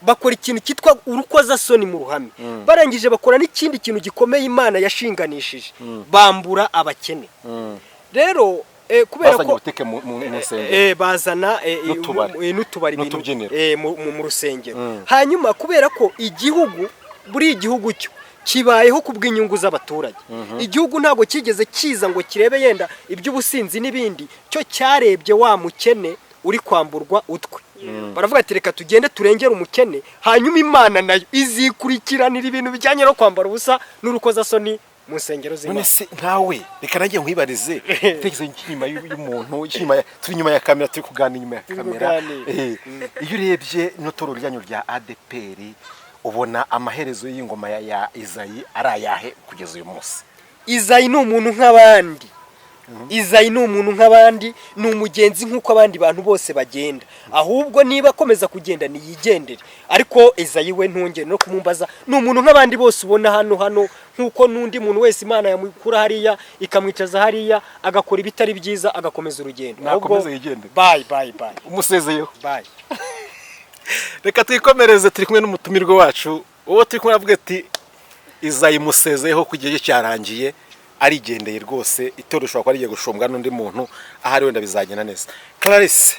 bakora ikintu cyitwa urukozasoni mu ruhame. Barangije bakora n'ikindi kintu gikomeye Imana yashinganishije, bambura abakene. Rero kubera Bazanye ko butike mu nsengero. Bazana N'utubari. N'utubari, ibintu, N'utubyiniro. mu rusengero. Hanyuma kubera ko igihugu, buri igihugu cyo kibayeho ku bw'inyungu z'abaturage, igihugu ntabwo cyigeze kiza ngo kirebe yenda iby'ubusinzi n'ibindi, cyo cyarebye wa mukene uri kwamburwa utwe, baravuga ati reka tugende turengere umukene, hanyuma Imana nayo izikurikiranira ibintu bijyanye no kwambara ubusa n'urukozasoni mu nsengero None z'Imana. se nkawe, reka nanjye nkwibarize igitekerezo cy'inyuma y'umuntu, cy'inyuma turi inyuma ya kamera, turi kuganira inyuma ya Turi kamera. kuganira. Iyo urebye n'itoro ryanyu rya ADEPR, ubona amaherezo y'ingoma ya Izayi ari ayahe kugeza uyu munsi? Izayi ni umuntu nk'abandi. Izayi ni umuntu nk'abandi, ni umugenzi nk'uko abandi bantu bose bagenda. Ahubwo niba akomeza kugenda niyigendere, ariko Izayi we ntongere no kumumbaza. Ni umuntu nk'abandi bose ubona hano, nk'uko n'undi muntu wese Imana yamukura hariya ikamwicaza hariya, agakora ibitari byiza, agakomeza urugendo. Nakomeze yigendere. Bye bye bye. Umusezeyeho. Bye. Reka twikomereze, turi kumwe n'umutumirwa wacu. Uwo turi kumwe avuga ati Izayi musezeyeho ku gihe cye cyarangiye, arigendeye rwose. Itorero rishobora kuba rigiye gushombwa n'undi muntu ahari, wenda bizagenda neza. Clarisse,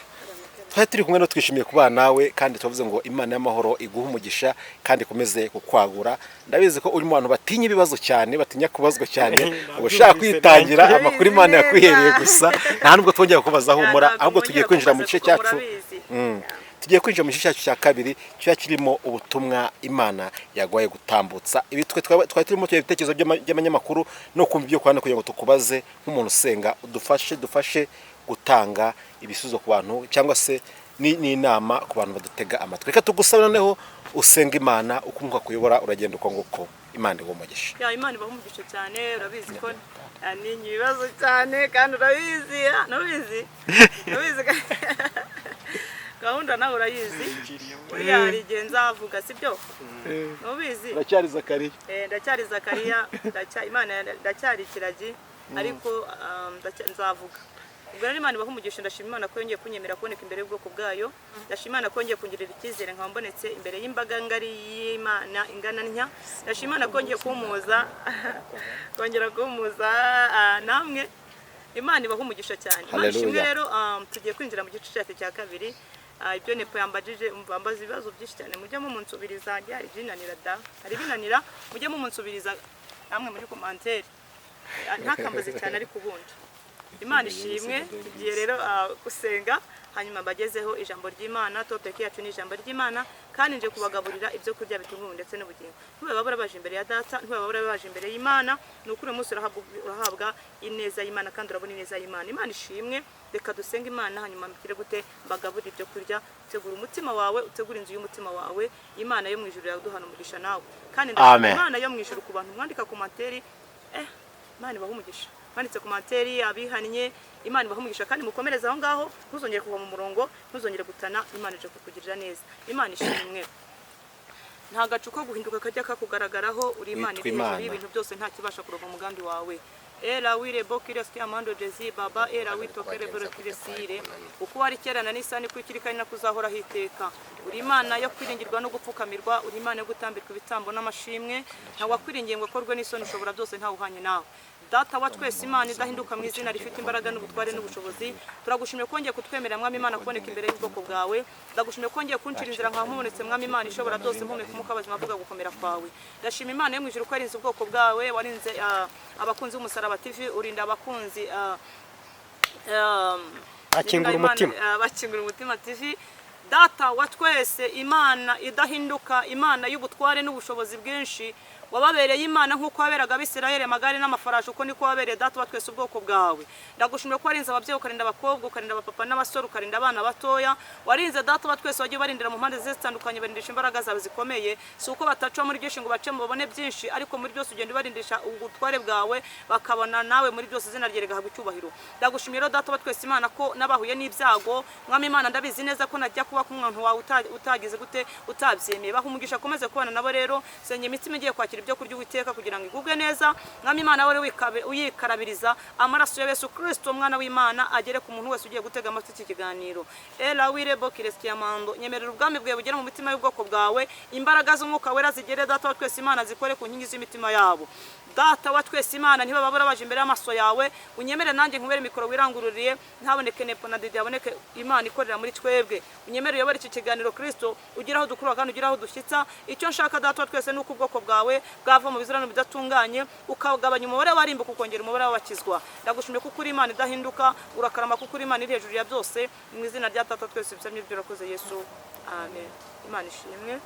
twari turi kumwe no twishimiye kubana nawe, kandi turavuze ngo Imana y'amahoro iguhe umugisha kandi ikomeze kukwagura. Ndabizi ko uri mu bantu batinya ibibazo cyane, batinya kubazwa cyane, uba ushaka kwitangira amakuru Imana yakwihereye gusa. Nta nubwo twongera kubaza, humura. Ntabwo Ahubwo tugiye mwongera kwinjira mu kubaza gice kuko cyacu. murabizi. Tugiye kwinjira mu gice cyacu cya kabiri kiba kirimo ubutumwa Imana yaguhaye gutambutsa. Ibi twe twari turimo tureba ibitekerezo by'abanyamakuru no kumva ibyo kwanda kugira ngo tukubaze nk'umuntu usenga, udufashe dufashe gutanga ibisubizo ku bantu cyangwa se n'inama ku bantu badutega amatwi. Reka tugusabe noneho usenga Imana uko Umwuka kuyobora, uragenda uko nguko. Imana iguhe umugisha. Ya, Imana ibaha umugisha cyane. Urabizi ko ninya ibibazo cyane, kandi urabizi, urabizi, urabizi gahunda nawe urayizi. Buriya hari igihe nzavuga, sibyo? Ntubizi? Uracyari Zakariya. Ndacyari Zakariya, Imana ndacyari ikiragi, ariko nzavuga. Ubwo rero Imana ibaha umugisha. Ndashima Imana ko yongeye kunyemera kuboneka imbere y'ubwoko bwayo. Ndashima Imana ko yongeye kungirira icyizere nkaba mbonetse imbere y'imbaga ngari y'Imana ingana ntya. Ndashima Imana ko yongeye kumpumuza, kongera kumpumuza namwe. Imana ibaha umugisha cyane. Imana ishimwe. Hallelujah. Rero tugiye kwinjira mu gice cyacu cya kabiri. Ibyo Nepo yambajije, mbaza ibibazo byinshi cyane, mujye mumunsubiriza. Hari ibyinanira da, hari ibinanira, mujye mumunsubiriza namwe muri commentaire. Ntakambaze cyane, ariko ubundi Imana ishimwe. Tugiye rero gusenga, hanyuma mbagezeho ijambo ry'Imana. Topic yacu ni ijambo ry'Imana, kandi nje kubagaburira ibyo kurya bitunga umubiri ndetse n'ubugingo. Ntibababura baje imbere ya Data, ntibababura baje imbere y'Imana. Ni ukuri uyu munsi urahabwa ineza y'Imana kandi urabona ineza y'Imana. Imana ishimwe. Reka dusenge Imana, hanyuma mbigire gute, mbagaburire ibyo kurya. Tegura umutima wawe, utegure inzu y'umutima wawe. Imana yo mu ijuru yaduhana umugisha nawe. Kandi ndashima Amen. Imana yo mu ijuru ku bantu mwandika commentaire. Imana ibahe umugisha. Mwanditse commentaire, abihannye, Imana ibahe umugisha kandi mukomereze aho ngaho. Ntuzongere kuva mu murongo, ntuzongere gutana. Imana ije kukugirira neza. Imana ishimwe. Nta gacu ko guhinduka kajya kakugaragaraho. Uri Imana Witwa iri hejuru Imana. y'ibintu byose, nta kibasha kuroga umugambi wawe. Era wire bokire amando jezi baba era witokere bero kiresire. Uko wari kera na n'isani kwikiri kandi nakuzahoraho iteka. Uri Imana yo kwiringirwa no gupfukamirwa, uri Imana yo gutambirwa ibitambo n'amashimwe. Nta wakwiringiye ngo akorwe n'isoni, ushobora byose, ntawe uhanye nawe. Data wa twese, Imana idahinduka, mu izina rifite imbaraga n'ubutware n'ubushobozi, turagushimiye ko wongeye kutwemerera, Mwami Imana, kuboneka imbere y'ubwoko bwawe. Ndagushimiye ko wongeye kuncira inzira nkaba mpubonetse, Mwami Imana ishobora byose, mpumeka umwuka w'abazima, avuga gukomera kwawe. Ndashima Imana yo mu ijuru ko yarinze ubwoko bwawe, warinze abakunzi b'Umusaraba TV, urinda abakunzi Bakingura Imana- umutima. Bakingura umutima TV. Data wa twese, Imana idahinduka, Imana y'ubutware n'ubushobozi bwinshi, wababereye Imana nk'uko waberaga Abisirayeli amagare n'amafarashi, uko niko wabereye Data wa twese ubwoko bwawe. Ndagushimiye ko warinze ababyeyi, ukarinda abakobwa, ukarinda abapapa n'abasore, ukarinda abana batoya. Warinze Data wa twese, wagiye ubarindira mu mpande zigiye zitandukanye, barindisha imbaraga zawe zikomeye. Si uko bataca muri byinshi ngo bace babone byinshi, ariko muri byose ugenda ubarindisha ubutware bwawe, bakabona nawe muri byose, izina rye rigahabwa icyubahiro. Ndagushimiye rero, Data wa twese Imana, ko n'abahuye n'ibyago, Mwami Imana, ndabizi neza ko najya kuba ku muntu wawe utagize gute, utabyemeye. Baha umugisha, akomeze kubana nabo. Rero senye imitima igiye kwakira ibyo kurya Uwiteka kugira ngo igubwe neza. Mwami Imana, wari uyikarabiriza amaraso ya Yesu Kristo, umwana w'Imana, agere ku muntu wese ugiye gutega amatwi iki kiganiro. Ela wirebo kiresiyamando, nyemerera ubwami bwawe bugere mu mitima y'ubwoko bwawe, imbaraga z'Umwuka Wera zigere, Data wa twese Imana, zikore ku nkingi z'imitima yabo. Data wa twese Imana, ntibababura baje imbere y'amaso yawe. Unyemere nanjye nkubere mikoro wirangururiye, ntaboneke Nepo na Didi, haboneke Imana ikorera muri twebwe. Unyemere uyobore iki kiganiro, Kristo, ugire aho dukura kandi ugire aho dushyitsa. Icyo nshaka, Data wa twese, ni uko ubwoko bwawe bwava mu bizirano bidatunganye, ukagabanya umubare w'abarimbuka, ukongera umubare w'abakizwa. Ndagushimiye kuko uri Imana idahinduka, urakarama kuko uri Imana iri hejuru ya byose. Mu izina rya Data twese bisabye ibyo, urakoze Yesu, amen. Imana ishimwe.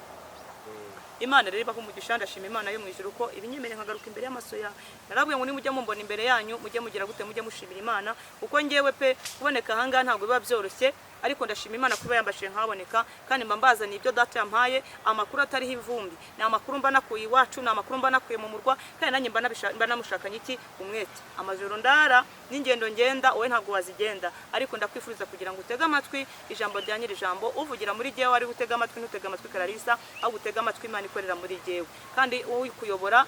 Imana rero ibaha umugisha. Ndashima Imana yo mu ijuru ko ibinyemereye nkagaruka imbere y'amaso yawe. Narabwiye ngo nimujya mumbona imbere yanyu, mujye mugira gute, mujye mushimira Imana, kuko ngewe pe kuboneka ahangaha ntabwo biba byoroshye. Ariko ndashima Imana kuba yambashije nkahaboneka, kandi mba mbazaniye ibyo data yampaye, amakuru atariho ivumbi. Ni amakuru mba nakuye iwacu, ni amakuru mba nakuye mu murwa, kandi nanjye mba namushakanye iki? Umwete. Amajoro ndara n'ingendo ngenda, wowe ntabwo wazigenda, ariko ndakwifuriza kugira ngo utege amatwi ijambo rya nyiri ijambo uvugira muri jyewe. Ari utega amatwi, ntutege amatwi Clarissa, ahubwo utege amatwi Imana ikorera muri jyewe, kandi wowe kuyobora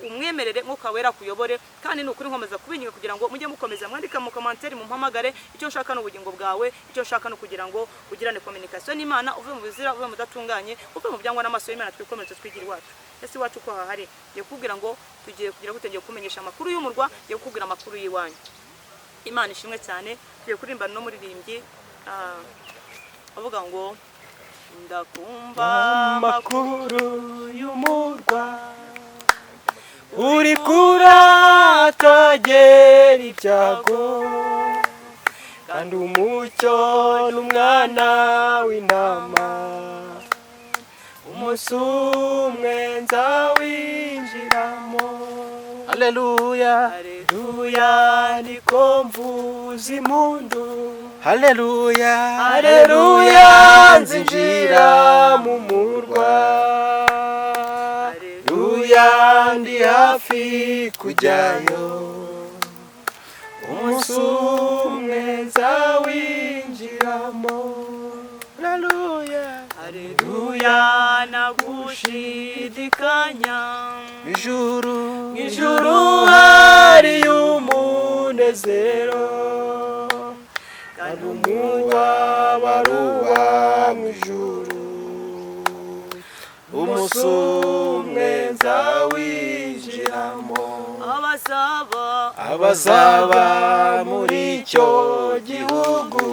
umwemerere Mwuka Wera akuyobore. Kandi ni ukuri nkomeza kubinginga kugira ngo mujye mukomeza mwandika mu commentaire, mumpamagare. Icyo nshaka ni ubugingo bwawe, icyo nshaka ni ukugira ngo ugirane communication n'Imana, uve mu bizira, uve mu budatunganye, uve mu byangwa n'amaso y'Imana. Twikomereze, twigire iwacu. Ese iwacu ko hahari? Ngiye kukubwira ngo tugiye kugira gute? Ngiye kukumenyesha amakuru y'umurwa, ngiye kukubwira amakuru y'iwanyu. Imana ishimwe cyane. Tugiye kuririmba n'umuririmbyi avuga ngo ndakumva Amakuru y'umurwa uri kuratagera ibyago, kandi umucyo n'umwana w'intama, umunsi umwe nzawinjiramo. Haleluya. Haleluya, niko mvuza impundu. Haleluya. Haleluya, nzinjira mu murwa. Haleluya, ndi hafi kujyayo, umunsi umwe nzawinjiramo. Haleluya. Haleluya, nagushidikanya. Ijuru. Ijuru hari umunezero, kandi umubabaro uba mu ijuru, umunsi umwe nzawinjiramo. Abazaba Abazaba muri icyo gihugu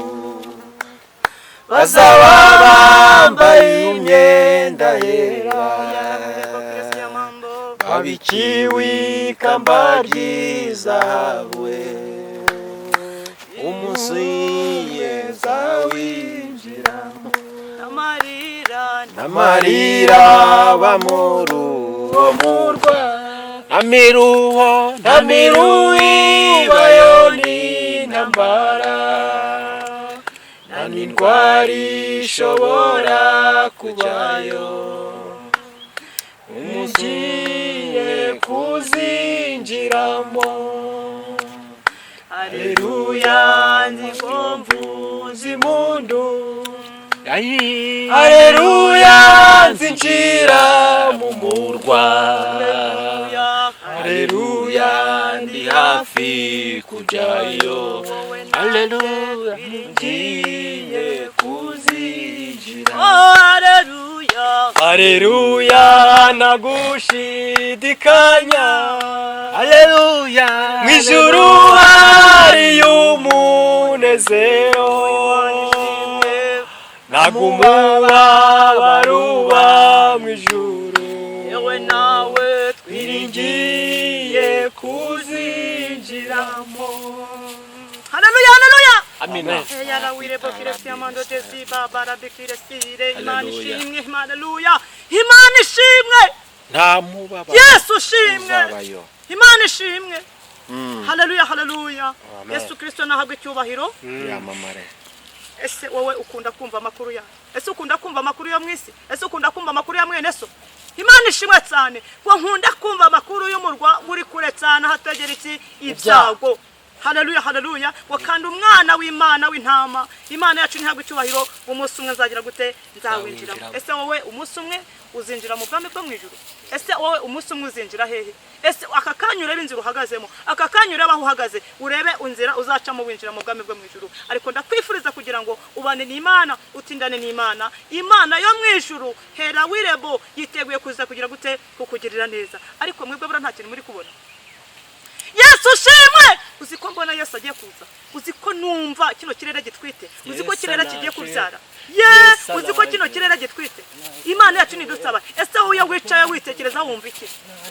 bazaba bambaye imyenda yera, babikiwe ikamba ry'izahabu, umunsi nzawinjiramo. Amarira N'amarira aba muri uwo murwa, Amiruho. Nta miruho ibayo n'intambara, nta n'indwara ishobora kubayo, umugiye kuzinjiramo. Haleluya, nzi ko mvuza impundu. Ayi. Haleluya, nzinjira mu murwa. Haleluya, ndi hafi kujyayo. Haleluya. Ngiye kuzinjira. Oh, haleluya. Haleluya, nagushidikanya. Haleluya. Mu ijuru hari umunezero, nagumubabaro uba mu ijuru, Yewe nawe. Twiringiye kuzinjiramo. Haleluya, haleluya. Amina. Yarawire bokiresi amando desi babara bikiresire. Imana Haleluya. ishimwe. Haleluya, Imana ishimwe. Nta mubabaro Yesu ushimwe. uzabayo. Imana ishimwe. Haleluya, haleluya. Yesu Kristo nahabwe icyubahiro. Yamamare. Ese wowe ukunda kumva amakuru yawe? Ese ukunda kumva amakuru yo mu isi? Ese ukunda kumva amakuru ya mwene so? Imana ishimwe cyane ko nkunda kumva amakuru y'umurwa uri kure cyane ahategera iki? Ibyago. Haleluya, haleluya. Ngo kandi umwana w'Imana w'intama, Imana yacu ntihabwe icyubahiro, umunsi umwe nzagira gute? Nzawinjiramo. Ese wowe umunsi umwe uzinjira mu bwami bwo mu ijuru? Ese wowe umunsi umwe uzinjira hehe? Ese aka kanya urebe inzira uhagazemo, aka kanya urebe aho uhagaze, urebe inzira uzacamo winjira mu bwami bwo mu ijuru. Ariko ndakwifuriza kugira ngo ubane n'Imana, utindane n'Imana. Imana yo mu ijuru hera wirebo yiteguye kuza kugira gute? Kukugirira neza. Ariko mwebwe buriya nta kintu muri kubona. Yesu ushimwe. Uzi ko mbona Yesu agiye kuza? Uzi ko numva kino kirere gitwite? Uzi ko Yesu kirere kigiye araje. kubyara ye? Yesu Uzi ko kino araje. kirere gitwite? Imana yacu nidusaba. Ese wowe iyo wicaye witekereza wumva iki?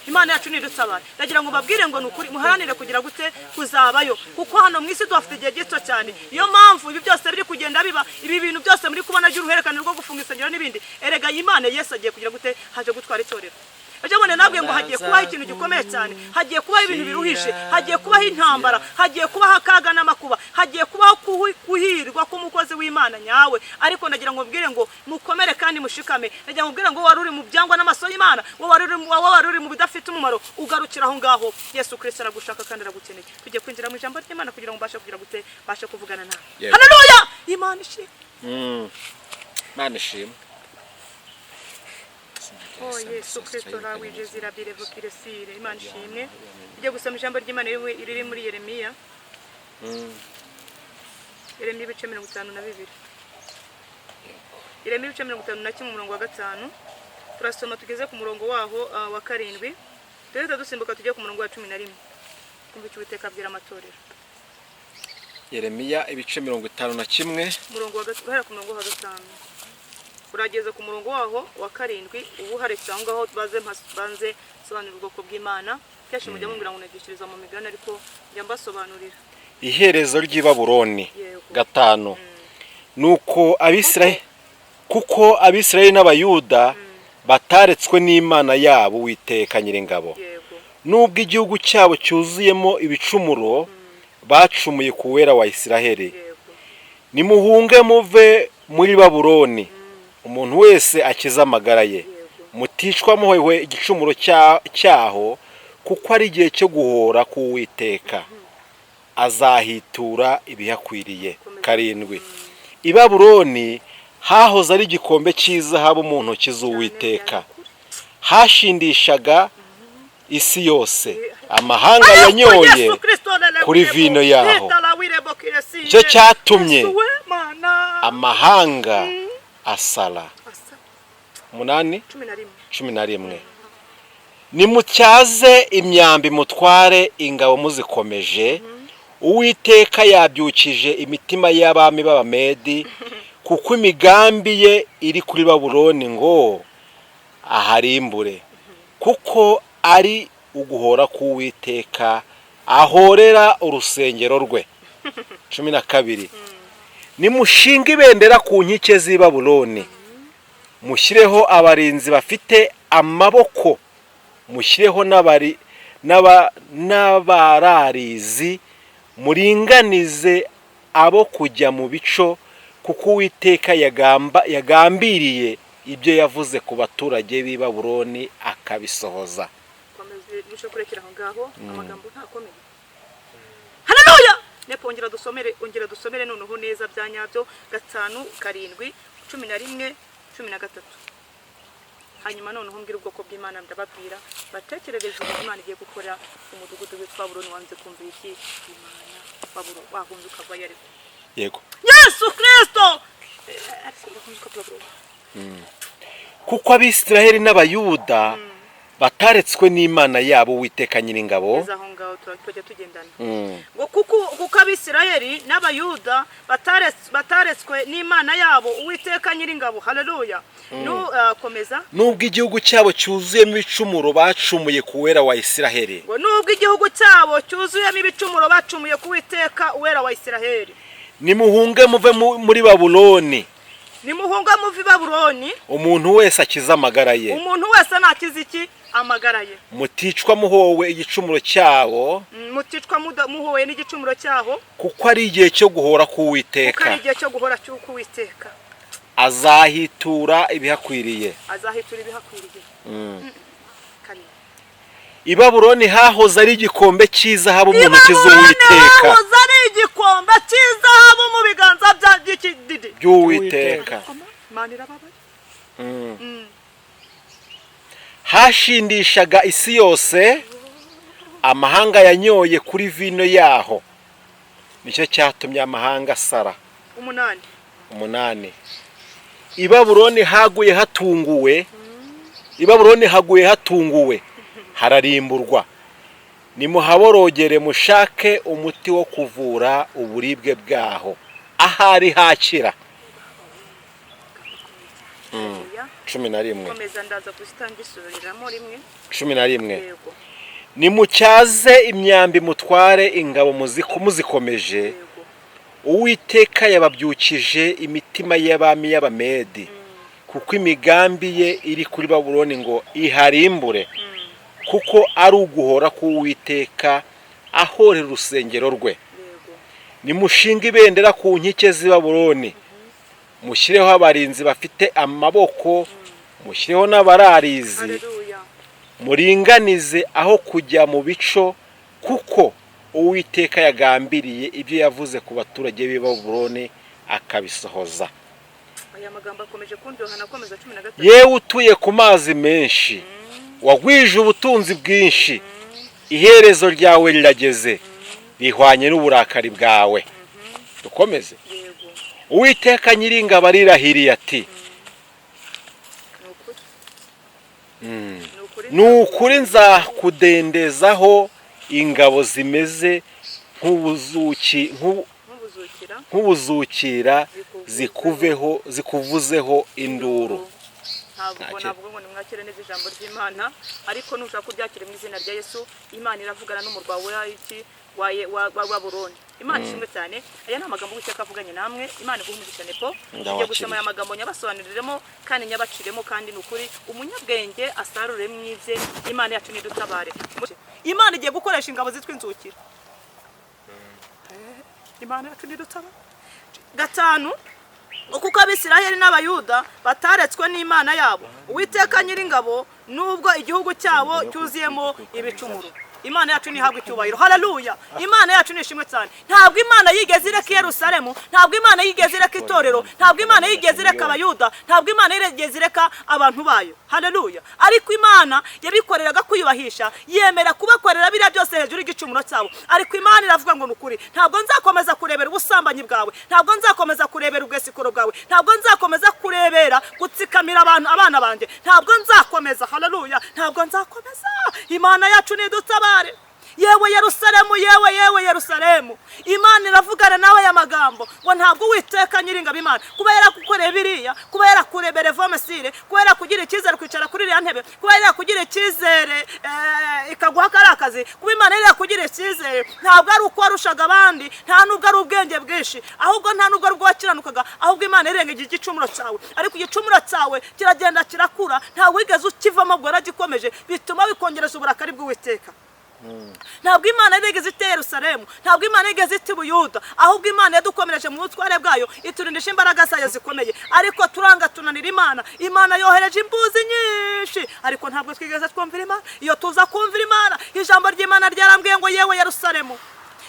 Imana yacu nidusaba. Ndagira ngo mbabwire ngo ni ukuri muharanire kugira gute? Kuzabayo, kuko hano mu isi tuhafite igihe gito cyane. Niyo mpamvu ibi byose biri kugenda biba, ibi bintu byose muri kubona by'uruhererekane rwo gufunga insengero n'ibindi. Erega Imana, Yesu agiye kugira gute? Haje gutwara itorero. Ejo bundi nabwiye ngo hagiye kubaho ikintu gikomeye cyane, hagiye kubaho ibintu biruhije, hagiye kubaho intambara, hagiye kubaho akaga n'amakuba, hagiye kubaho. Kuhirwa k'umukozi w'Imana nyawe. Ariko ndagira ngo mbwire ngo mukomere kandi mushikame. Ndagira ngo mbwire ngo wari uri mu byangwa n'amaso y'Imana, wowe wari uri mu bidafite umumaro, ugarukira aho ngaho. Yesu Kristo aragushaka kandi aragukeneye. Tugiye kwinjira mu ijambo ry'Imana kugira ngo mbashe kugira gute, mbashe kuvugana nawe. Yego. Haleluya, Imana ishimwe. Imana ishimwe. Oh Yesu Kristo rawije zirabire vokiresire. Imana ishimwe. Tujye gusoma ijambo ry'Imana riri muri Yeremiya. Yeremiya ibice 52. Yeremiya ibice 51, umurongo wa 5. Turasoma tugeze ku murongo waho wa 7. Duhita dusimbuka tujye ku murongo wa 11. Kumva icyo Uwiteka abwira amatorero. Yeremiya ibice 51. Umurongo wa guhera ku murongo wa 5 urageze ku murongo waho wa 7. Ubu haretse aho ngaho baze banze sobanura ubwoko bw'Imana. Kenshi mujya mumbwira ngo nigishiriza mu migani, ariko njya mbasobanurira. Iherezo ry'i Babuloni. Yego. 5. Nuko Abisirayeli, kuko Abisirayeli n'Abayuda bataretswe n'Imana yabo Uwiteka Nyiringabo, nubwo igihugu cyabo cyuzuyemo ibicumuro bacumuye ku Wera wa Isiraheli. Nimuhunge muve muri Babuloni, umuntu wese akize amagara ye, muticwa muhowe igicumuro cyaho, kuko ari igihe cyo guhora k'Uwiteka, azahitura ibihakwiriye. 7. I Babuloni hahoze ari igikombe cy'izahabu mu ntoki z'Uwiteka, hashindishaga isi yose, amahanga yanyoye kuri vino yaho. Nicyo cyatumye amahanga asara. 8. 11. 11. Nimutyaze imyambi, mutware ingabo muzikomeje. Uwiteka yabyukije imitima y'abami b'Abamedi, kuko imigambi ye iri kuri Babuloni ngo aharimbure, kuko ari uguhora k'Uwiteka ahorera urusengero rwe. 12. Nimushinge ibendera ku nkike z'i Babuloni, mushyireho abarinzi bafite amaboko, mushyireho n'abararizi, muringanize abo kujya mu bico, kuko Uwiteka yagambiriye ibyo yavuze ku baturage b'i Babuloni akabisohoza. Komeze duce kurekera aho ngaho. Amagambo ntakomeye. Haleluya. Nepo ongera dusomere, ongera dusomere noneho neza bya nyabyo: 5, 7, 11, 13. Hanyuma noneho mbwira ubwoko bw'Imana, ndababwira batekerereze ibintu Imana igiye gukora umudugudu witwa Babuloni wanze kumva iki Imana. Babuloni wahunze ukavayo, ariko Yego. Yesu Kristo, ariko wahunze ukava Babuloni. Kuko Abisiraheli n'Abayuda bataretswe n'Imana yabo Uwiteka Nyiringabo. Neza aho ngaho tujya tugendana. Ngo kuko Abisirayeli n'Abayuda bataretswe n'Imana yabo Uwiteka Nyiringabo. Haleluya. Nu komeza. Nubwo igihugu cyabo cyuzuyemo ibicumuro bacumuye ku Wera wa Isiraheli. Ngo nubwo igihugu cyabo cyuzuyemo ibicumuro bacumuye ku Uwiteka, Uwera wa Isiraheli. Nimuhunge muve muri Babuloni, Nimuhunge muve i Babuloni, umuntu wese akize amagara ye, umuntu wese nakize iki? Amagara ye. Muticwa muhowe igicumuro cyabo, Muticwa muhowe n'igicumuro cyaho, kuko ari igihe cyo guhora kuko k'Uwiteka, ari igihe cyo guhora cy'uko Uwiteka azahitura ibihakwiriye. Azahitura ibihakwiriye. Karindwi. I Babuloni hahoze ari igikombe cy'izahabu mu ntoki I Babuloni z'Uwiteka. hahoze ari igikombe cy'izahabu mu biganza bya by'ikididi By'Uwiteka. Imana irababaye. Hashindishaga isi yose, amahanga yanyoye kuri vino yaho, nicyo cyatumye amahanga asara. 8. 8. I Babuloni haguye hatunguwe, i Babuloni haguye hatunguwe, hararimburwa. Nimuhaborogere, mushake umuti wo kuvura uburibwe bwaho, ahari hakira. Haleluya. 11. Komeza, ndaza guhita ngisubiriramo rimwe. 11. Yego. Nimutyaze imyambi, mutware ingabo muzikomeje. Uwiteka yababyukije imitima y'abami y'Abamedi, kuko imigambi ye iri kuri Babuloni ngo iharimbure, kuko ari uguhora k'Uwiteka ahorera urusengero rwe. Nimushinge ibendera ku nkike z'i Babuloni, mushyireho abarinzi bafite amaboko, mushyireho n'abararizi. Haleluya. Muringanize aho kujya mu bico, kuko Uwiteka yagambiriye ibyo yavuze ku baturage b'i Babuloni akabisohoza. Aya magambo akomeje kundyoha, nakomeza 13. Yewe utuye ku mazi menshi, wagwije ubutunzi bwinshi, iherezo ryawe rirageze, rihwanye n'uburakari bwawe. Dukomeze. Yego. Uwiteka Nyiringabo arirahiriye ati: Ni ukuri, ni ukuri. Ni ukuri nzakudendezaho ingabo zimeze nk'ubuzuki Nk'ubuzukira. Nk'ubuzukira, zikuveho, zikuvuzeho induru. Ntabwo Nta navuga ngo nimwakire neza ijambo ry'Imana, ariko nushaka kuryakira mu izina rya Yesu. Imana iravugana n'umurwa wa iki wa Babuloni. Imana ishimwe cyane. Aya ni amagambo Uwiteka avuganye namwe. Imana iguhe umugisha. Nepo ngiye gusoma aya magambo nyabasobanuriremo kandi nyabaciremo, kandi ni ukuri umunyabwenge asarure mwibye. Imana yacu nidutabare. Imana igiye gukoresha ingabo zitwa inzukira. Imana yacu nidutabare. 5, kuko Abisiraheli n'Abayuda bataretswe n'Imana yabo, Uwiteka Nyiringabo, nubwo igihugu cyabo cyuzuyemo ibicumuro. Imana yacu ntihabwa icyubahiro. Haleluya! Imana yacu nishimwe cyane. Ntabwo Imana yigeze ireka i Yerusalemu, ntabwo Imana yigeze ireka itorero, ntabwo Imana yigeze ireka Abayuda, ntabwo Imana yigeze ireka abantu bayo. Haleluya! Ariko Imana yabikoreraga kwiyubahisha, yemera kubakorera biriya byose hejuru y'igicumuro cyabo. Ariko Imana iravuga ngo: "Ni ukuri, ntabwo nzakomeza kurebera ubusambanyi bwawe, ntabwo nzakomeza kurebera ubwesikoro bwawe, ntabwo nzakomeza kurebera gutsikamira abantu, abana banjye, ntabwo nzakomeza." Haleluya! Ntabwo nzakomeza. Imana yacu nidutabare. Yewe Yerusalemu, yewe, yewe Yerusalemu, Imana iravugana nawe aya magambo ngo: "Ntabwo Uwiteka Nyiringabo, Imana kuba yaragukoreye biriya, kuba yarakurebere vomesire, kuba yarakugira icyizere kwicara kuri iriya ntebe, kuba yarakugira icyizere ikaguha kariya kazi, kuba Imana yarakugira icyizere, ntabwo ari uko warushaga abandi, nta nubwo ari ubwenge bwinshi, ahubwo nta nubwo ari ubwo wakiranukaga, ahubwo Imana irengagije igicumuro cyawe. Ariko igicumuro cyawe kiragenda kirakura, ntabwo wigeze ukivamo, bwo waragikomeje, bituma bikongereza uburakari bw'Uwiteka." Ntabwo Imana yigeze ite Yerusalemu, ntabwo Imana yigeze ite Ubuyuda, ahubwo Imana yadukomereje mu butware bwayo, iturindisha imbaraga zayo zikomeye. Ariko turanga, tunanira Imana. Imana yohereje imbuzi nyinshi, ariko ntabwo twigeze twumvira Imana. Iyo tuza kumvira Imana, ijambo ry'Imana ryarambwiye ngo: "Yewe Yerusalemu,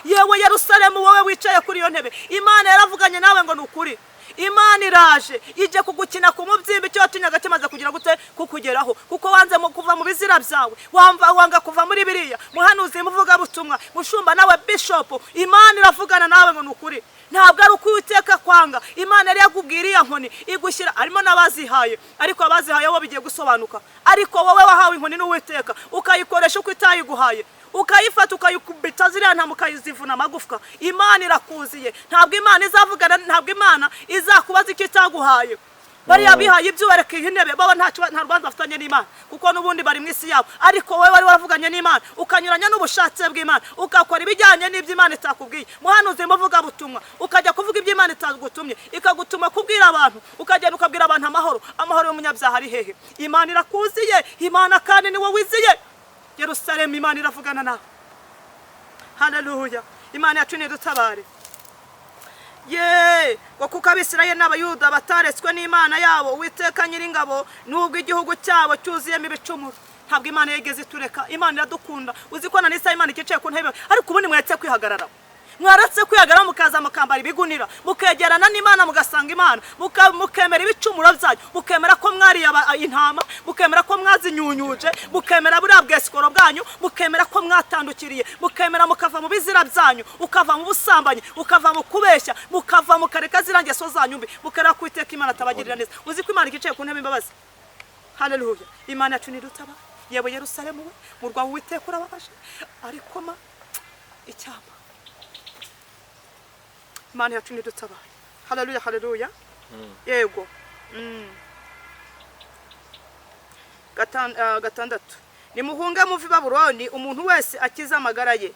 yewe Yerusalemu, wowe wicaye kuri iyo ntebe, Imana yaravuganye nawe ngo ni ukuri, Imana iraje ijye kugukina ku mubyimba icyo watinyaga kimaze kugira gute? Kukugeraho, kuko wanze kuva mu bizira byawe, wamva wanga kuva muri biriya." Muhanuzi, muvugabutumwa, mushumba, nawe bishopu, Imana iravugana nawe ngo ni ukuri, ntabwo ari uko Uwiteka kwanga. Imana yari yakubwira iriya nkoni igushyira harimo n'abazihaye, ariko abazihaye bo bigiye gusobanuka. Ariko wowe wahawe inkoni n'Uwiteka, ukayikoresha uko itayiguhaye, ukayifata ukayikubita ziriya ntama, ukayizivuna amagufwa, Imana irakuziye. Ntabwo Imana izavugana, ntabwo Imana izakubaza icyo itaguhaye. Bariya bihaye ibyo bareka intebe baba nta rubanza bafitanye n'Imana, kuko n'ubundi bari mu isi yabo. Ariko wowe wari waravuganye n'Imana, ukanyuranya n'ubushake bw'Imana, ugakora ibijyanye n'ibyo Imana itakubwiye. Muhanuzi, muvugabutumwa, ukajya kuvuga ibyo Imana itagutumye, ikagutuma kubwira abantu, ukagenda ukabwira abantu amahoro. Amahoro y'umunyabyaha ari hehe? Imana irakuziye. Imana kandi ni wowe wiziye. Yerusalemu, Imana iravugana nawe. Haleluya! Imana yacu nidutabare. Ye ngo: "Kuko Abisirayeli n'Abayuda bataretswe n'Imana yabo, Uwiteka Nyiringabo, nubwo igihugu cyabo cyuzuyemo ibicumuro." Ntabwo Imana yigeze itureka. Imana iradukunda. Uzi ko na n'isaha Imana ikicaye ku ntebe? Ariko ubundi mwaretse kwihagarara, mwaretse kwihagarara, mukaza mukambara ibigunira, mukegerana n'Imana, mugasanga Imana, mukemera ibicumuro byanyu, mukemera ko mwariye intama, mukemera ko mwazinyunyuje, mukemera buriya bwesikoro bwanyu, mukemera ko mwatandukiriye, mukemera mukava mu bizira byanyu, ukava mu busambanyi, ukava mu kubeshya, mukava mukareka ziriya ngeso zanyu mbi, mukareba ko Uwiteka Imana atabagirira neza. Uzi ko Imana ikicaye ku ntebe imbabazi? Haleluya! Imana yacu nidutabara. Yewe Yerusalemu we, murwa w'Uwiteka, urababaje, ariko ma icyama Imana yacu nidutabare. Haleluya, haleluya. Yego. 6, nimuhunge muve i Babuloni, umuntu wese akize amagara ye.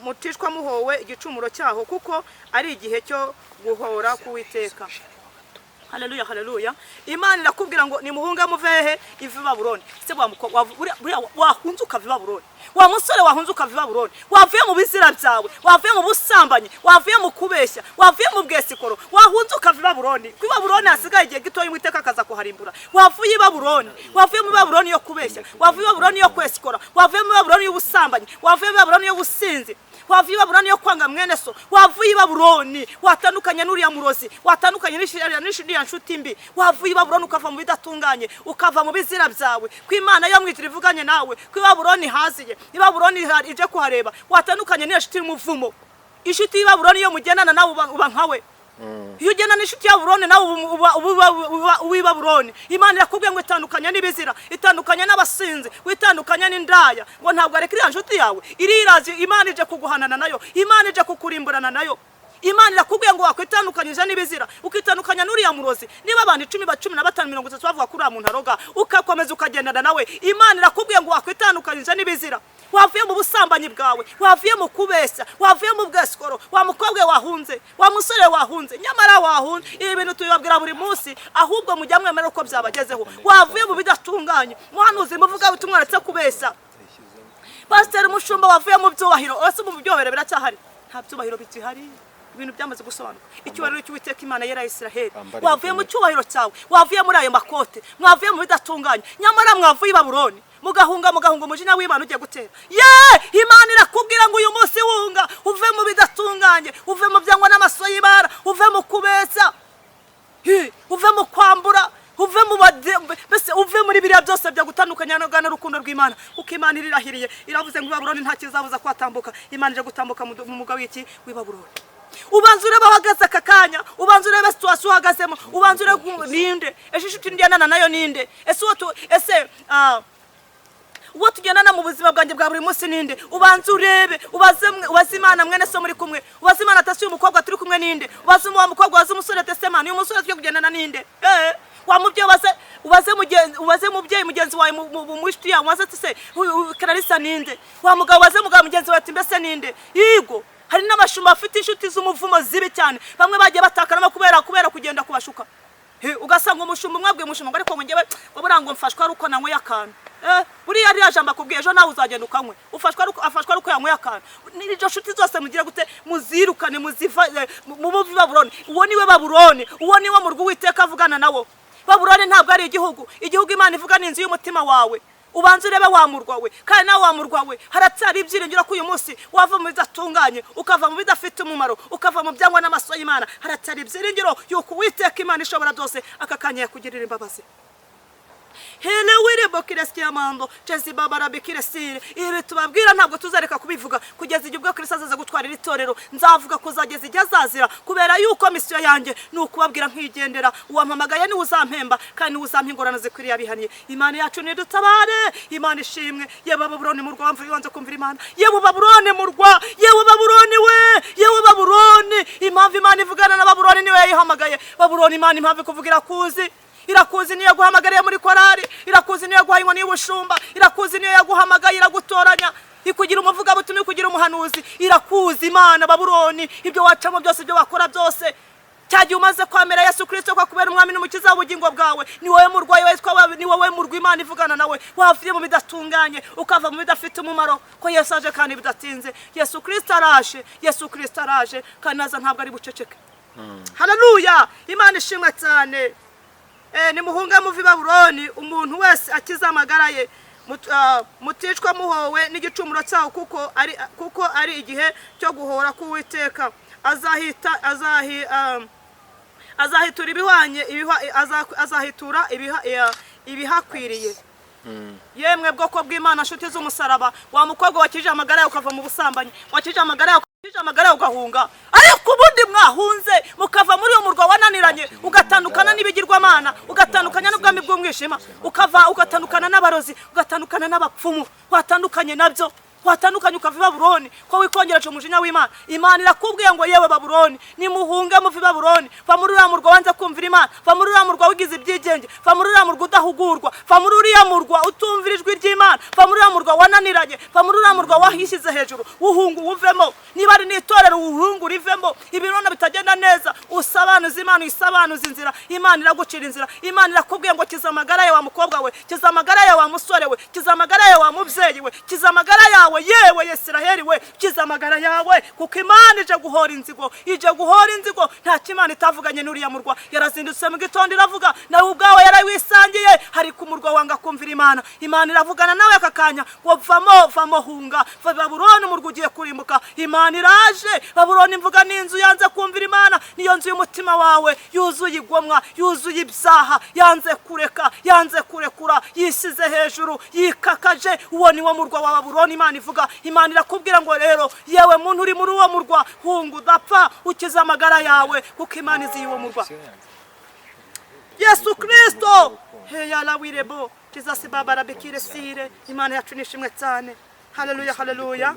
Muticwa muhowe igicumuro cyaho, kuko ari igihe cyo guhora k'Uwiteka. Haleluya, haleluya. Imana irakubwira ngo nimuhunge muvehe ive i Babuloni. Se wa mukobwa buriya wahunze ukava i Babuloni, wa musore wahunze ukava i Babuloni, wavuye mu bizira byawe, wavuye mu busambanyi, wavuye mu kubeshya, wavuye mu bwesikoro, wahunze ukava i Babuloni, ku i Babuloni hasigaye igihe gitoya Uwiteka akaza kuharimbura. Wavuye i Babuloni, wavuye mu Babuloni yo kubeshya, wavuye i Babuloni yo kwesikora, wavuye mu Babuloni y'ubusambanyi, wavuye mu Babuloni y'ubusinzi, wavuye i Babuloni yo kwanga mwene so, wavuye i Babuloni watandukanye n'uriya murozi, watandukanye n'iriya nshuti mbi, wavuye i Babuloni ukava mu bidatunganye, ukava mu bizira byawe, ko Imana yo mu ijuru ivuganye nawe, ko i Babuloni haziye, i Babuloni ije kuhareba, watandukanye n'iyo nshuti y'umuvumo. Inshuti y'i Babuloni iyo mugendana nawe uba nkawe. Iyo ugenda n'inshuti ya Babuloni nawe uba uw'i Babuloni. Imana irakubwiye ngo itandukanye n'ibizira, itandukanye n'abasinzi, witandukanye n'indaya, ngo ntabwo areka iriya nshuti yawe irirazi. Imana ije kuguhanana nayo, Imana ije kukurimburana nayo. Imana irakubwiye ngo wakwitandukanyije n'ibizira, ukitandukanya n'uriya murozi. Niba abantu 10 ba 15 30 bavuga ko uriya muntu aroga, ugakomeza ukagendana nawe, Imana irakubwiye ngo wakwitandukanyije n'ibizira, wavuye mu busambanyi bwawe, wavuye mu kubeshya, wavuye mu bwesikoro, wa mukobwa wahunze, wa musore wahunze, nyamara wahunze. Ibi bintu tubibabwira buri munsi, ahubwo mujya mwemera uko byabagezeho. Wavuye mu bidatunganye, muhanuzi, muvuga butumwa aretse kubeshya, pasiteri, umushumba, wavuye mu byubahiro. Ese mu byubahiro biracyahari? Nta byubahiro bigihari, ibintu byamaze gusobanuka. Icyubahiro cy'Uwiteka Imana yera Isiraheli. Ambara Wavuye mu ibikomere. cyubahiro cyawe, wavuye muri ayo makote, mwavuye mu bidatunganye, nyamara mwavuye i Babuloni mugahunga, mugahunga umujinya w'Imana ugiye gutera. Ye, Imana irakubwira ngo uyu munsi wunga uve mu bidatunganye, uve mu byangwa n'amaso y'ibara, uve mu kubeshya, uve mu kwambura, uve mu mbese uve muri biriya byose byagutandukanya n'urukundo rw'Imana, kuko Imana irirahiriye, iravuze ngo i Babuloni nta kizabuza kuhatambuka. Imana ije gutambuka mu mugabo w'iki w'i Babuloni. Ubanza urebe aho uhagaze aka kanya, ubanza urebe situation uhagazemo, ubanza urebe ninde ejo inshuti ngendana nayo, ninde ese uwo ese uwo tugendana mu buzima bwanjye bwa buri munsi ninde? Ubanza urebe, ubaze ubaze Imana mwene so muri kumwe, ubaze Imana atasi uyu mukobwa turi kumwe ninde? Ubaze wa mukobwa, ubaze umusore ati ese Mana, uyu musore turi kugendana ninde? Wa mubyeyi, ubaze, ubaze mugenzi, ubaze mubyeyi mugenzi wawe mu inshuti yawe, ubaze ati se uyu Clarissa ninde? Wa mugabo, ubaze mugabo mugenzi wawe ati mbese ninde? Yigo hari n'abashumba bafite inshuti z'umuvumo zibi cyane, bamwe bagiye batakanamo kubera kugenda kubashuka. Ugasanga umushumba umwe abwiye umushumba ngo ariko ngo njyewe ngo buriya ngo mfashwa ari uko nanyweye akantu. Buriya ririya jambo akubwiye, ejo nawe uzagenda ukanywe. Ufashwa ari uko, afashwa ari uko yanyweye akantu. N'izo nshuti zose mugire gute? Muzirukane, muziva mu muvi Babuloni. Uwo niwe Babuloni, uwo niwe murwa Uwiteka avugana nawo. Babuloni ntabwo ari igihugu. Igihugu Imana ivuga ni inzu y'umutima wawe. Ubanza urebe wa murwa we, kandi nawe wa murwa we, haracyari ibyiringiro ko uyu munsi wava mu bidatunganye, ukava mu bidafite umumaro, ukava mu byangwa n'amaso y'Imana. Haracyari ibyiringiro yuko Uwiteka Imana ishobora byose aka kanya yakugirira imbabazi. Hele wirebo kiresiyamando cezi babara bikiresire. Ibi tubabwira ntabwo tuzareka kubivuga kugeza igihe ubwo Kristo azaza gutwara iri torero. Nzavuga kuzageza igihe azazira, kubera yuko mission yanjye ni ukubabwira nkigendera. Uwampamagaye niwe uzampemba, kandi niwe uzampa ingorane zikwiriye abihaniye. Imana yacu nidutabare. Imana ishimwe. Yewe Babuloni murwa wamva wanze kumvira Imana, yewe Babuloni murwa, yewe Babuloni we, yewe Babuloni, impamvu Imana ivugana na Babuloni niwe yayihamagaye. Babuloni, Imana impamvu ikuvuga irakuzi, irakuzi niyo yaguhamagariye muri korari, irakuzi niyo yaguhaye inkoni y'ubushumba, irakuzi niyo yaguhamagaye, iragutoranya ikugira umuvugabutumwa, ikugira umuhanuzi. Irakuzi Imana. Babuloni, ibyo wacamo byose, ibyo wakora byose, cya gihe umaze kwemera Yesu Kirisito ko akubera umwami n'umukiza w'ubugingo bwawe, ni wowe murwayi witwa, ni wowe murwa Imana ivugana nawe. Wavuye mu bidatunganye, ukava mu bidafite umumaro, ko Yesu aje kandi bidatinze. Yesu Kirisito araje, Yesu Kirisito araje, kandi naza ntabwo ari buceceke. Haleluya, Imana ishimwe cyane. Nimuhunge muve i Babuloni, umuntu wese akize amagara ye, muticwa muhowe n'igicumuro cyawo, kuko ari igihe cyo guhora k'Uwiteka. Azahita azahi azahitura ibihwanye azahitura ibihakwiriye. Yemwe bwoko bw'Imana, nshuti z'umusaraba, wa mukobwa wakije amagara yawe ukava mu busambanyi, wakije amagara yawe, wakije amagara yawe ugahunga, ariko ubundi mwahunze mukava muri uwo murwa wananiranye, ugatandukana n'ibigirwamana, ugatandukanya n'ubwami bw'umwijima, ukava ugatandukana n'abarozi, ugatandukana n'abapfumu, watandukanye nabyo, watandukanye ukava i Babuloni, ko wikongereje umujinya w'Imana. Imana irakubwiye ngo yewe Babuloni, nimuhunge muve i Babuloni. Va muri uriya murwa wanze kumvira Imana, va muri uriya murwa wigize ibyigenge, va muri uriya murwa udahugurwa, va muri uriya murwa utumvira ijwi ry'Imana, va muri uriya murwa wananiranye, va muri uriya murwa wahishyize hejuru. Uhunga uwuvemo. Niba ari n'itorero, uhunga urivemo. Ibirona bitagenda neza. Usabanuza Imana, uyisabanuza inzira, Imana iragucira inzira. Imana irakubwiye ngo kiza amagara yawe wa mukobwa we, kiza amagara yawe wa musore we, kiza amagara yawe wa mubyeyi we, kiza amagara yawe yewe Isiraheli we, kiza amagara yawe, kuko Imana ije guhora inzigo, ije guhora inzigo. Nta Imana itavuganye n'uriya murwa. Yarazindutse mu gitondo iravuga, nawe ubwawe yarawisangiye, hari ku murwa wanga kumvira Imana. Imana iravugana nawe aka kanya ngo vamo, vamo, hunga, va Babuloni, umurwa ugiye kurimbuka. Imana iraje. Babuloni mvuga ni inzu yanze kumvira Imana, niyo nzu y'umutima wawe yuzuye igomwa, yuzuye ibyaha, yanze kureka, yanze kurekura, yisize hejuru, yikakaje. Uwo ni wo murwa wa Babuloni Imana ivuga. Imana irakubwira ngo rero yewe muntu uri muri uwo murwa, hunga udapfa, ukize amagara yawe, kuko Imana izi uwo murwa. Yesu Kristo heyala wirebo Jesus baba rabikire sire. Imana yacu nishimwe cyane. Haleluya, haleluya.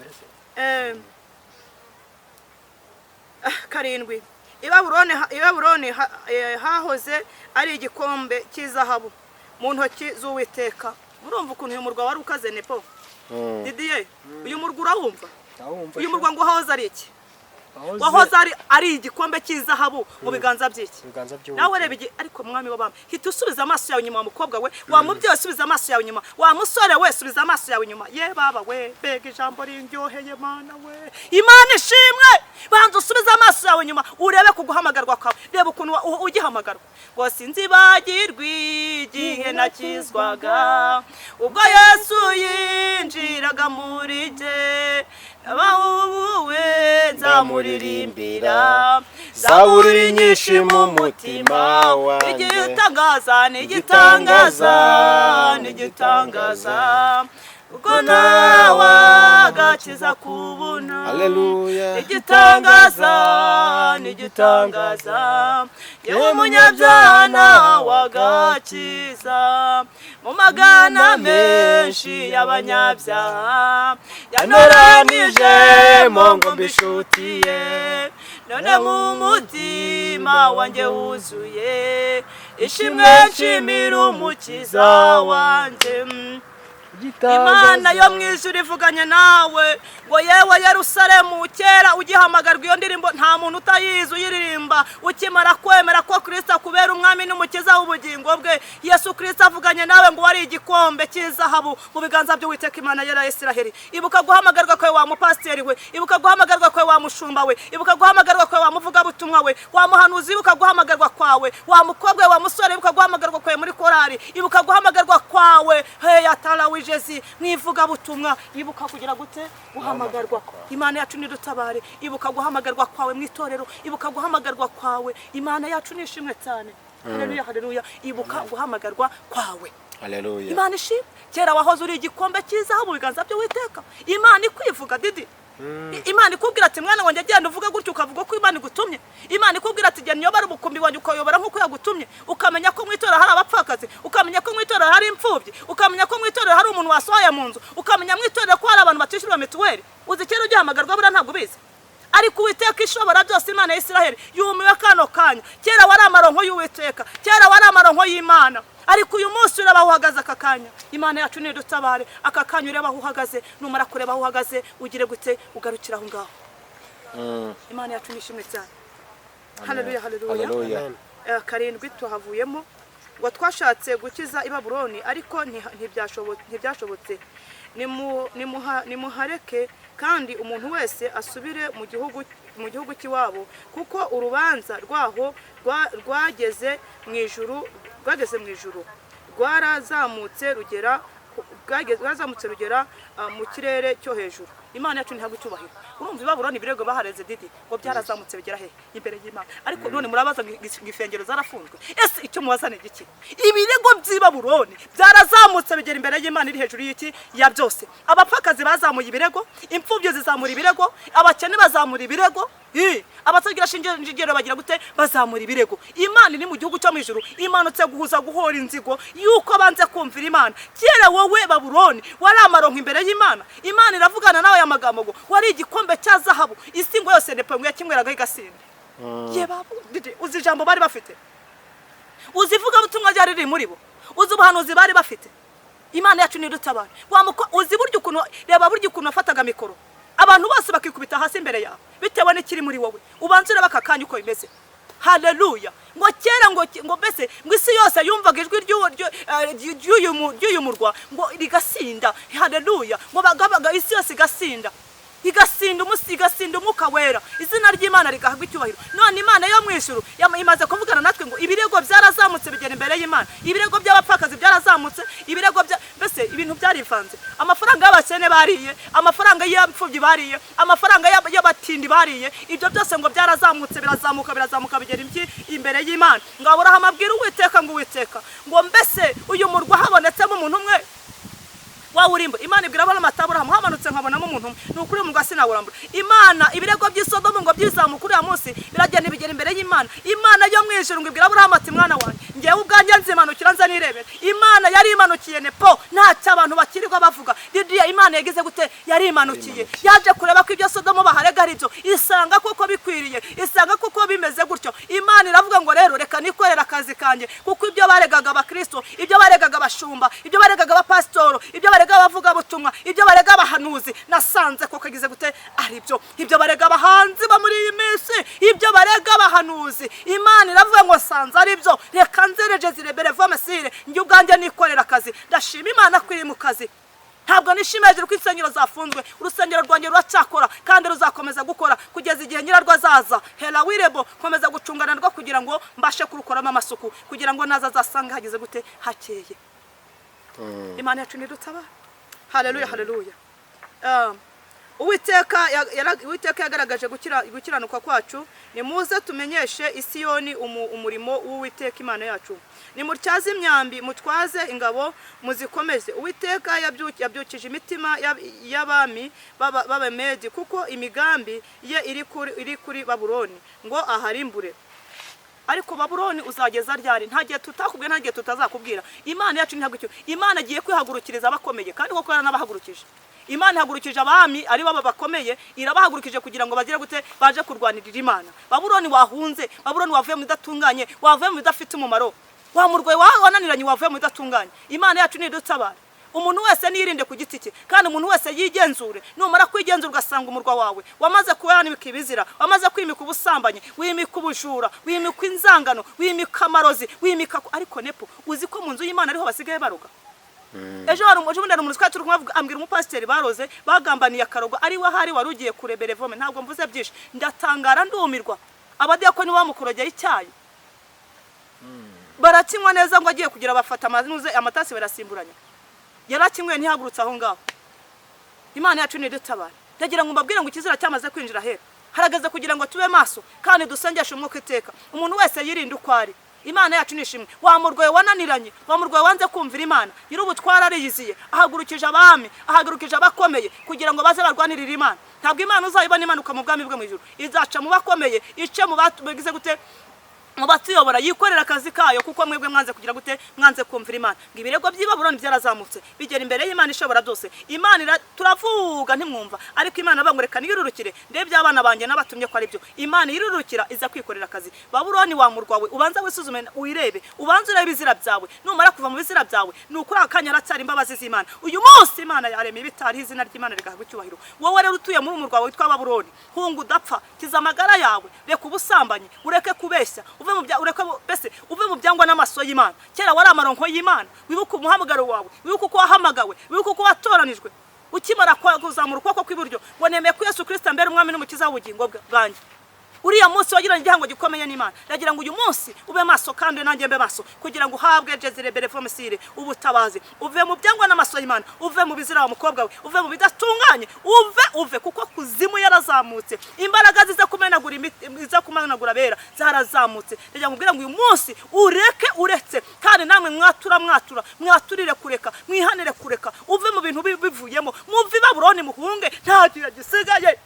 7, I Babuloni hahoze ari igikombe cy'izahabu mu ntoki z'Uwiteka. Murumva ukuntu uyu murwa wari ukaze nepo Didier? Uyu murwa urawumva? Ndawumva. Uyu murwa ngo wahoze ari iki? Wahoze ari igikombe cy'izahabu mu biganza by'iki? Ibiganza by'Uwiteka. Nawe reba ariko mwami w'abami, hita usubiza amaso yawe inyuma, wa mukobwa we, wa mubyeyi we, subiza amaso yawe inyuma, wa musore we, subiza amaso yawe inyuma. Ye baba we, mbega ijambo rindyoheye! Mana we, Imana ishimwe. Banza usubize amaso yawe inyuma, urebe ku guhamagarwa kwawe, reba ukuntu ugihamagarwa ngo sinzibagirwe igihe nakizwaga, ubwo Yesu yinjiraga muri jye, nabahubuwe nzamuririmbira Zaburi nyinshi mu mutima wanjye. Igitangaza ni igitangaza, ni igitangaza, ubwo nawe agakiza kubona. Haleluya. Igitangaza ni igitangaza, yewe umunyabyaha nawe agakiza, mu magana menshi y'abanyabyaha yanoranije mo ngo mbishutiye. None mu mutima wanjye wuzuye ishimwe, nshimira Umukiza wanjye. Imana yo mu ijuru ivuganye nawe ngo yewe Yerusalemu, kera ugihamagarwa, iyo ndirimbo nta muntu utayizi uyiririmba, ukimara kwemera ko Kirisita akubera umwami n'umukiza w'ubugingo bwe, Yesu Kirisita avuganye nawe ngo wari igikombe cy'izahabu mu biganza by'Uwiteka Imana ya Isiraheli. Ibuka guhamagarwa kwawe, wa mupasiteri we. Ibuka guhamagarwa kwawe, wa mushumba we. Ibuka guhamagarwa kwawe, wa muvugabutumwa we, wa muhanuzi. Ibuka guhamagarwa kwawe, wa mukobwa we, wa musore. Ibuka guhamagarwa kwawe muri korari. Ibuka guhamagarwa kwawe, hey atara wijezi mu ivugabutumwa. Ibuka kugira gute? Guhamagarwa. Imana yacu nidutabare. Ibuka guhamagarwa kwawe mu itorero. Ibuka guhamagarwa kwawe. Imana yacu nishimwe cyane. Haleluya, haleluya. Ibuka guhamagarwa kwawe. Haleluya. Imana ishimwe. Kera wahoze uri igikombe cy'izahabu mu biganza by'Uwiteka. Imana ikwivuga, Didi, Imana ikubwira ati mwana wanjye, genda uvuge gutyo, ukavuga ko Imana igutumye. Imana ikubwira ati genda uyobore umukumbi wanjye, ukayobora nk'uko yagutumye, ukamenya ko mu itorero hari abapfakazi, ukamenya ko mu itorero hari imfubyi, ukamenya ko mu itorero hari umuntu wasohoye mu nzu, ukamenya mu itorero ko hari abantu batishyurwa mituweli. Uzi kera ugihamagarwa? Buriya ntabwo ubizi, ariko Uwiteka ishobora byose, Imana ya Isiraheli, yumiwe kano kanya. Kera wari amaronko y'Uwiteka, kera wari amaronko y'Imana, ariko uyu munsi ureba aho uhagaze aka kanya. Imana yacu nidutabare. Aka kanya ureba aho uhagaze. Numara kureba aho uhagaze, ugire gute? Ugarukire aho ngaho. Imana yacu nishimwe cyane. Haleluya, haleluya. Haleluya. Amen. 7 tuhavuyemo ngo twashatse gukiza i Babuloni, ariko ntibyashobotse. Nimuhareke kandi umuntu wese asubire mu gihugu cy'iwabo, kuko urubanza rwaho rwageze mu ijuru, rwageze mu ijuru, rwarazamutse rugera mu kirere cyo hejuru. Imana yacu ntihabwa icyubahiro. Urumva i Babuloni ibirego bahareze, Didi, ngo byarazamutse bigera hehe? Imbere y'Imana. Ariko none murabaza ngo insengero zarafunzwe. Ese icyo mubaza ni igiki? Ibirego by'i Babuloni byarazamutse bigera imbere y'Imana iri hejuru y'iki? Ya byose. Abapfakazi bazamuye ibirego, imfubyi zizamura ibirego, abakene bazamura ibirego. Abatagira shingiro bagira gute? Bazamura ibirego. Imana iri mu gihugu cyo mu ijuru imanutse guhuza guhora inzigo yuko banze kumvira Imana. Kera wowe Babuloni wari amaronko imbere y'Imana. Imana iravugana nawe aya magambo ngo wari igikombe cya zahabu, isi ngo yose nepo ngo yakimweragaho igasinda. Ye babu, Didi, uzi ijambo bari bafite? Uzi ivugabutumwa ryari riri muri bo? Uzi ubuhanuzi bari bafite? Imana yacu nidutabare. Uzi burya ukuntu, reba burya ukuntu wafataga mikoro, abantu bose bakikubita hasi imbere yawe bitewe n'ikiri muri wowe. Ubanze urebe aka kanya uko bimeze. Haleluya. Ngo kera ngo mbese ngo isi yose yumvaga ijwi ry'uyu murwa ngo rigasinda. Haleluya. Ngo bagabaga isi yose igasinda, igasinda umusi, igasinda umwuka wera, izina ry'Imana rigahabwa icyubahiro. None Imana yo mu ijuru imaze kuvugana natwe ngo ibirego byarazamutse bigera imbere y'Imana, ibirego by'abapfakazi byarazamutse, ibirego bya mbese ibintu byarivanze. Amafaranga y'abakene bariye, amafaranga y'imfubyi bariye, amafaranga y'abatindi bariye, ibyo byose ngo byarazamutse, birazamuka, birazamuka bigera imbere y'Imana. Ngo Aburahamu abwira Uwiteka ngo Uwiteka, ngo mbese uyu murwa habonetsemo umuntu umwe wawurimba? Imana ibwira Aburahamu ati Aburahamu, hamanutse nkabonamo umuntu umwe, ni ukuri umurwa sinawurambura. Imana ibirego by'isodomu ngo byizamuka uriya munsi biragenda bigera imbere y'Imana. Imana yo mu ijuru ngo ibwira Aburahamu ati mwana wanjye, ngewe ubwanjye nzimanukira nza nirebera. Imana yari imanukiye nepo, ntacyo abantu bakirirwa bavuga. Didiya, Imana yagize gute? Yari imanukiye, yaje kureba ko ibyo Sodomu baharega ari byo, isanga koko bikwiriye, isanga koko bimeze gutyo. Imana iravuga ngo rero reka nikorera akazi kanjye, kuko ibyo baregaga abakristo, ibyo baregaga abashumba, ibyo baregaga abapasitoro, ibyo barega abavugabutumwa, ibyo barega abahanuzi, nasanze koko agize gute ari byo. Ibyo barega abahanzi bo muri iyi minsi, ibyo barega abahanuzi, Imana iravuga ngo nsanze ari byo, reka nzereje zirebere vomesire, njye ubwanjye nikorera akazi. Ndashima Imana ko iri mu kazi. Ntabwo nishimiye hejuru ko insengero zafunzwe. Urusengero rwanjye ruracyakora kandi ruzakomeza gukora kugeza igihe nyirarwo azaza. Hera wirebo komeza gucungana rwo kugira ngo mbashe kurukoramo amasuku, kugira ngo naza azasange hagize gute? Hakeye. Imana yacu ntidutabara. Haleluya, haleluya. Uwiteka yagaragaje gukiranuka kwacu. Nimuze tumenyeshe Isiyoni umurimo w'Uwiteka Imana yacu. Nimutyaze imyambi, mutwaze ingabo, muzikomeze. Uwiteka yabyukije imitima y'abami b'Abamedi, kuko imigambi ye iri kuri Babuloni ngo aharimbure. Ariko Babuloni uzageza ryari? Nta gihe tutakubwiye, nta gihe tutazakubwira. Imana yacu ntabwo icyo Imana agiye kwihagurukiriza abakomeye, kandi koko yaranabahagurukije. Imana ihagurukije abami ari bo bakomeye, irabahagurukije kugira ngo bagire gute? Baje kurwanirira Imana. Babuloni wahunze, Babuloni wavuye mu bidatunganye, wavuye mu bidafite umumaro, wa murwayi wananiranye, wavuye mu bidatunganye. Imana yacu nidutabara. Umuntu wese niyirinde ku giti cye, kandi umuntu wese yigenzure. Numara kwigenzura ugasanga umurwa wawe wamaze kuyanika ibizira, wamaze kwimika ubusambanyi, wimika ubujura, wimika inzangano, wimika amarozi, wimika, ariko nepo uzi ko mu nzu y'Imana ariho basigaye baroga. Ejo hari ejo bundi hari umuntu twari turi kumwe ambwira umupasiteri baroze, bagambaniye akarogo, ari we ahari wari ugiye kurebera evome. Ntabwo mvuze byinshi, ndatangara ndumirwa. Abadiyakoni bamukorogeye icyayi barakinywa neza, ngo agiye kugira bafata amanuze amatasi barasimburanya, yarakinyweye ntihagurutse aho ngaho. Imana yacu nidutabara. Ndagira ngo mbabwire ngo ikizira cyamaze kwinjira ahera. Harageze kugira ngo tube maso kandi dusengeshe umwuka iteka. Umuntu wese yirinde uko ari. Imana yacu nishimwe. Wa murwayi wananiranye, wa murwayi wanze kumvira Imana, nyir'ubutwara ariyiziye, ahagurukije abami, ahagurukije abakomeye kugira ngo baze barwanirire Imana. Ntabwo Imana uzayibona imanuka mu bwami bwe mu ijuru, izaca mu bakomeye, ice mu bagize gute, mu batuyobora, yikorera akazi kayo, kuko mwebwe mwanze kugira gute? Mwanze kumvira Imana. Ngo ibirego by'i Babuloni byarazamutse bigera imbere y'Imana ishobora byose. Imana turavuga ntimwumva, ariko Imana bavuga ngo reka niyururukire ndebe abana banjye n'abatumye ko ari byo. Imana irurukira iza kwikorera akazi. Babuloni wa murwa we, ubanza wisuzume, wirebe, ubanze urebe ibizira byawe. Numara kuva mu bizira byawe, ni ukuri aka kanya haracyari imbabazi z'Imana. Uyu munsi Imana yarema ibitariho, izina ry'Imana rigahabwa icyubahiro. Wowe rero utuye muri umurwa witwa Babuloni, hunga udapfa, kiza amagara yawe, reka ubusambanyi, ureke kubeshya, uve mu bya ureke mbese uve mu byangwa n'amaso y'Imana. Kera wari amaronko y'Imana. Wibuke umuhamagaro wawe, wibuke uko wahamagawe, wibuke uko watoranijwe. Ukimara kuzamura ukuboko kw'iburyo ngo nemeye ko Yesu Kirisito ambera umwami n'umukiza w'ubugingo bwanjye, uriya munsi wagiranye igihango gikomeye n'Imana. Ndagira ngo uyu munsi ube maso kandi nanjye mbe maso, kugira ngo uhabwe jezebel fomisire ubutabazi, uve mu byangwa n'amaso y'Imana, uve mu bizira wa mukobwa we, uve mu bidatunganye, uve kuko kuzimu yarazamutse. Imbaraga ziza kumenagura imiti, ziza kumenagura abera zarazamutse. Ndagira ngo ubwire ngo uyu munsi ureke, uretse kandi namwe mwatura, mwatura, mwaturire kureka, mwihanire kureka, uve mu bintu bivuyemo, muve i Babuloni, muhunge. Nta gihe gisigaye,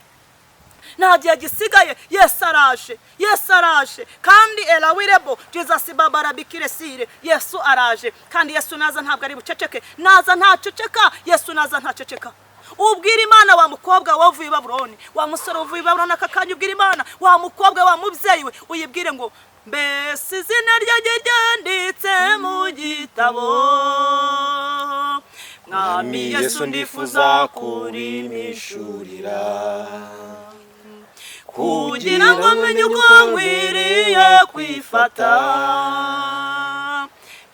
nta gihe gisigaye. Yesu araje, Yesu araje. Kandi erawirebo Jesus babarabikire sire, Yesu araje. Kandi Yesu naza ntabwo ari buceceke, naza ntaceceka. Yesu naza ntaceceka. Ubwira Imana wa mukobwa wavuye i Babuloni, wa musore uvuye i Babuloni, aka kanya ubwira Imana, wa mukobwa, wa mubyeyi we, uyibwire ngo mbese izina ryanjye ryanditse mu gitabo? Mwami Yesu, ndifuza kurimishurira kugira ngo menye uko nkwiriye. kwifata.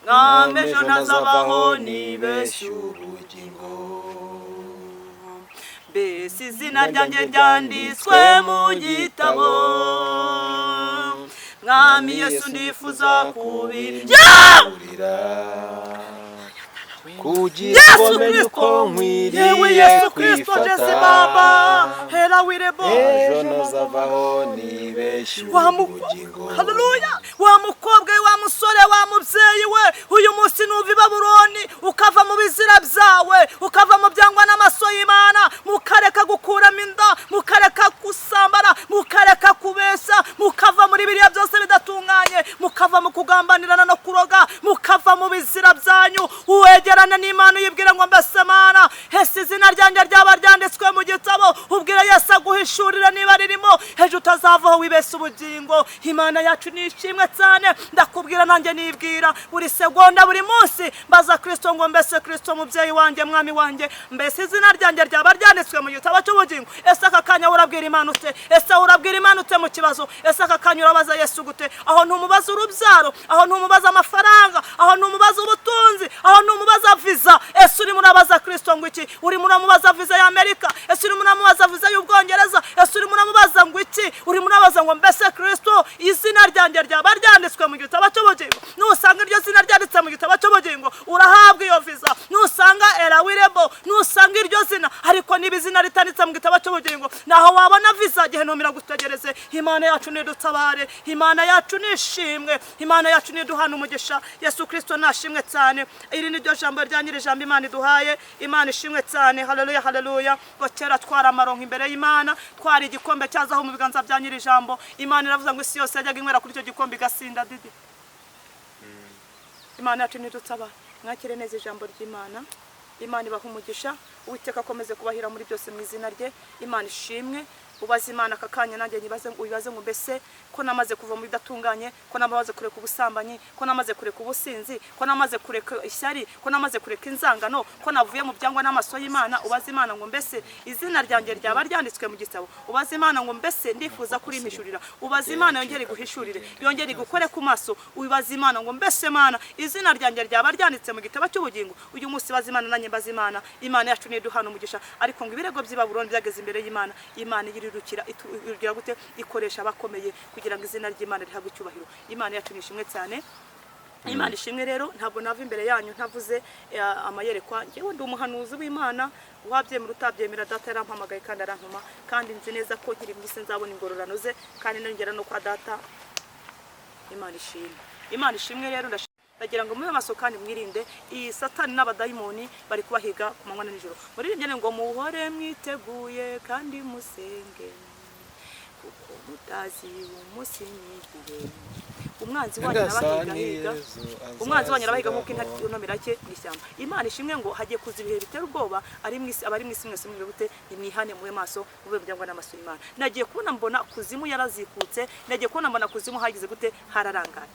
Mwami, ejo ntazavaho nibeshye ubugingo. Mbese izina ryanjye ryanditswe mu gitabo? Mwami Yesu, ndifuza kubiburira kugira ngo Yesu menye Kristo, uko yewe nkwiriye Yesu Kristo, Jesi kwifata. Baba hera wirebo. Ejo ntazavaho nibeshye Wa ubugingo. Haleluya! Wa mukobwa we, wa musore, wa mubyeyi we, uyu munsi nuva i Babuloni, ukava mu bizira byawe, ukava mu byangwa n'amaso y'Imana, mukareka gukuramo inda, mukareka gusambana, mukareka kubeshya, mukava muri biriya byose bidatunganye, mukava mu kugambanirana no kuroga, mukava mu bizira byanyu, wegerane n'Imana, uyibwire ngo: "Mbese Mana, ese izina ryanjye ryaba ryanditswe mu gitabo?" Ubwire Yesu aguhishurire niba ririmo, ejo utazavaho wibeshya ubugingo. Imana yacu ni ishimwe cyane. Ndakubwira nanjye nibwira, buri segonda, buri munsi mbaza Kristo ngo: "Mbese Kristo, mubyeyi wanjye, mwami wanjye, mbese izina ryanjye ryaba ryanditswe mu gitabo cy'ubugingo?" Ese aka kanya urabwira Imana ute? Ese urabwira Imana ute mu kibazo? Ese aka kanya urabaza Yesu gute? Aho ntumubaza urubyaro, aho ntumubaza amafaranga, aho ntumubaza ubutunzi, aho ntumubaza viza. Ese urimo urabaza Kristo ngo iki? Urimo uramubaza viza y'Amerika? Ese urimo uramubaza viza y'Ubwongereza? Ese urimo uramubaza ngo iki? Urimo urabaza ngo: "Mbese Kristo, izina ryanjye ryaba ryanditswe mu gitabo cy'ubugingo?" Nusanga iryo zina ryanditse mu gitabo cy'ubugingo, urahabwa iyo viza. Nusanga erawirebo, nusanga iryo zina. Ariko niba izina ritanditse mu gitabo cy'ubugingo, naho wabona viza, gihe gutegereze. Imana yacu nidutabare, Imana yacu nishimwe, Imana yacu niduhana umugisha. Yesu Kristo nashimwe cyane. Iri ni ryo jambo rya nyiri jambo Imana iduhaye. Imana ishimwe cyane. Haleluya, haleluya! Ngo kera twari amaronko imbere y'Imana, twari igikombe cyazaho mu biganza bya nyiri jambo. Imana iravuga ngo isi yose yajyaga inywera kuri icyo gikombe igasinda didi. Imana yacu nidutabara. Mwakire neza ijambo ry'Imana. Imana ibaha umugisha. Uwiteka akomeze kubahira muri byose mu izina rye. Imana ishimwe. Ubaze Imana aka kanya, nanjye nyibaze, ubibaze ngo: "Mbese ko namaze kuva mu bidatunganye, ko namaze kureka ubusambanyi, ko namaze kureka ubusinzi, ko namaze kureka ishyari, ko namaze kureka inzangano, ko navuye mu byangwa n'amaso y'Imana?" Ubaze Imana ngo: "Mbese izina ryanjye ryaba ryanditswe mu gitabo?" Ubaze Imana ngo: "Mbese ndifuza kurimpishurira." Ubaze Imana yongere iguhishurire, yongere igukore ku maso. Ubaze Imana ngo: "Mbese Mana, izina ryanjye ryaba ryanditse mu gitabo cy'ubugingo?" Uyu munsi baze Imana, nanjye mbaze Imana. Imana yacu niduhana umugisha. Ariko ngo ibirego by'i Babuloni byageze imbere y'Imana. Imana irirukira, igira gute? Ikoresha abakomeye kugira ngo izina ry'Imana rihabwe icyubahiro. Imana yacu nishimwe cyane. Imana ishimwe. Rero ntabwo nava imbere yanyu ntavuze amayerekwa. Ngewe ndi umuhanuzi w'Imana, wabyemera utabyemera. Data yarampamagaye kandi arantuma, kandi nzi neza ko nkiri mu isi nzabona ingororano ze, kandi nongera no kwa Data. Imana ishimwe, Imana ishimwe. Rero ndagira ngo mube maso kandi mwirinde iyi satani n'abadayimoni bari kubahiga ku manywa na nijoro. Muririmbye ngo: "Muhore mwiteguye kandi musenge, kuko mutazi umunsi n'igihe." Umwanzi wanyu arabahigahiga, umwanzi wanyu arabahiga nk'uko intare ironomera cye mu ishyamba. Imana ishimwe. Ngo hagiye kuza ibihe bitera ubwoba ari mu isi. Abari mu isi mwese mwire gute? Nimwihane, mube maso, mube byangwa n'amaso y'Imana. Nagiye kubona mbona kuzimu yarazikutse. Nagiye kubona mbona kuzimu hagize gute? Hararangaye.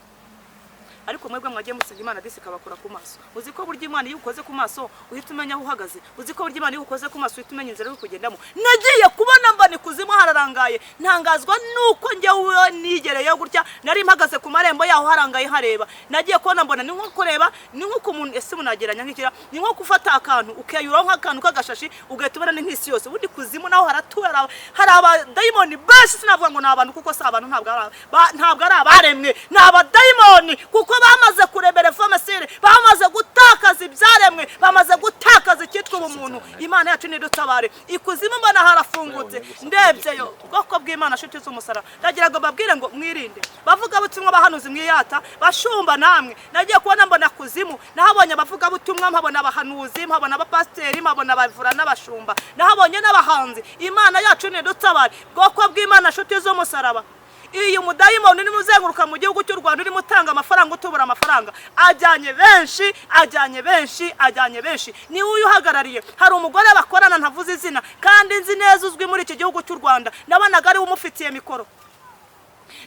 Ariko mwebwe mwagiye musenga Imana disi ikabakora ku maso. Uzi ko burya Imana iyo ukoze ku maso uhita umenya aho uhagaze? Uzi ko burya Imana iyo ukoze ku maso uhita umenya inzira uri kugendamo? Nagiye kubona mbona ikuzimu hararangaye, ntangazwa nuko njyewe nigereyeyo gutya. Nari mpagaze ku marembo yaho harangaye hareba. Nagiye kubona mbona ni nko kureba, ni nko umuntu, ese munageranya nk'ikira? Ni nko gufata akantu ukeyuraho nk'akantu k'agashashi, ugahita ubona ni nk'isi yose. Ubundi kuzimu naho haratuwe, hari abadayimoni benshi. Sinavuga ngo ni abantu kuko si abantu, ntabwo ari abaremwe, ni abadayimoni, kuko bamaze kurebera fomasire, bamaze gutakaza ibyaremwe, bamaze gutakaza icyitwa ubumuntu. Imana yacu nidutabare. Ikuzimu mbona harafungutse, ndebyeyo. Ubwoko bw'Imana, nshuti z'umusaraba, ndagira ngo mbabwire ngo mwirinde. Bavugabutumwa, bahanuzi mwiyata, bashumba namwe. Nagiye kubona mbona kuzimu nahabonye abavugabutumwa, mpabona abahanuzi, mpabona abapasiteri, mpabona abavura n'abashumba, nahabonye n'abahanzi. Imana yacu nidutabare. Bwoko bw'Imana, nshuti z'umusaraba, iyo umudayimoni urimo uzenguruka mu gihugu cy'u Rwanda, urimo utanga amafaranga, utubura amafaranga, ajyanye benshi, ajyanye benshi, ajyanye benshi, niwe uyu uhagarariye. Hari umugore bakorana ntavuze izina kandi nzi neza, uzwi muri iki gihugu cy'u Rwanda. Nabonaga ariwe umufitiye mikoro.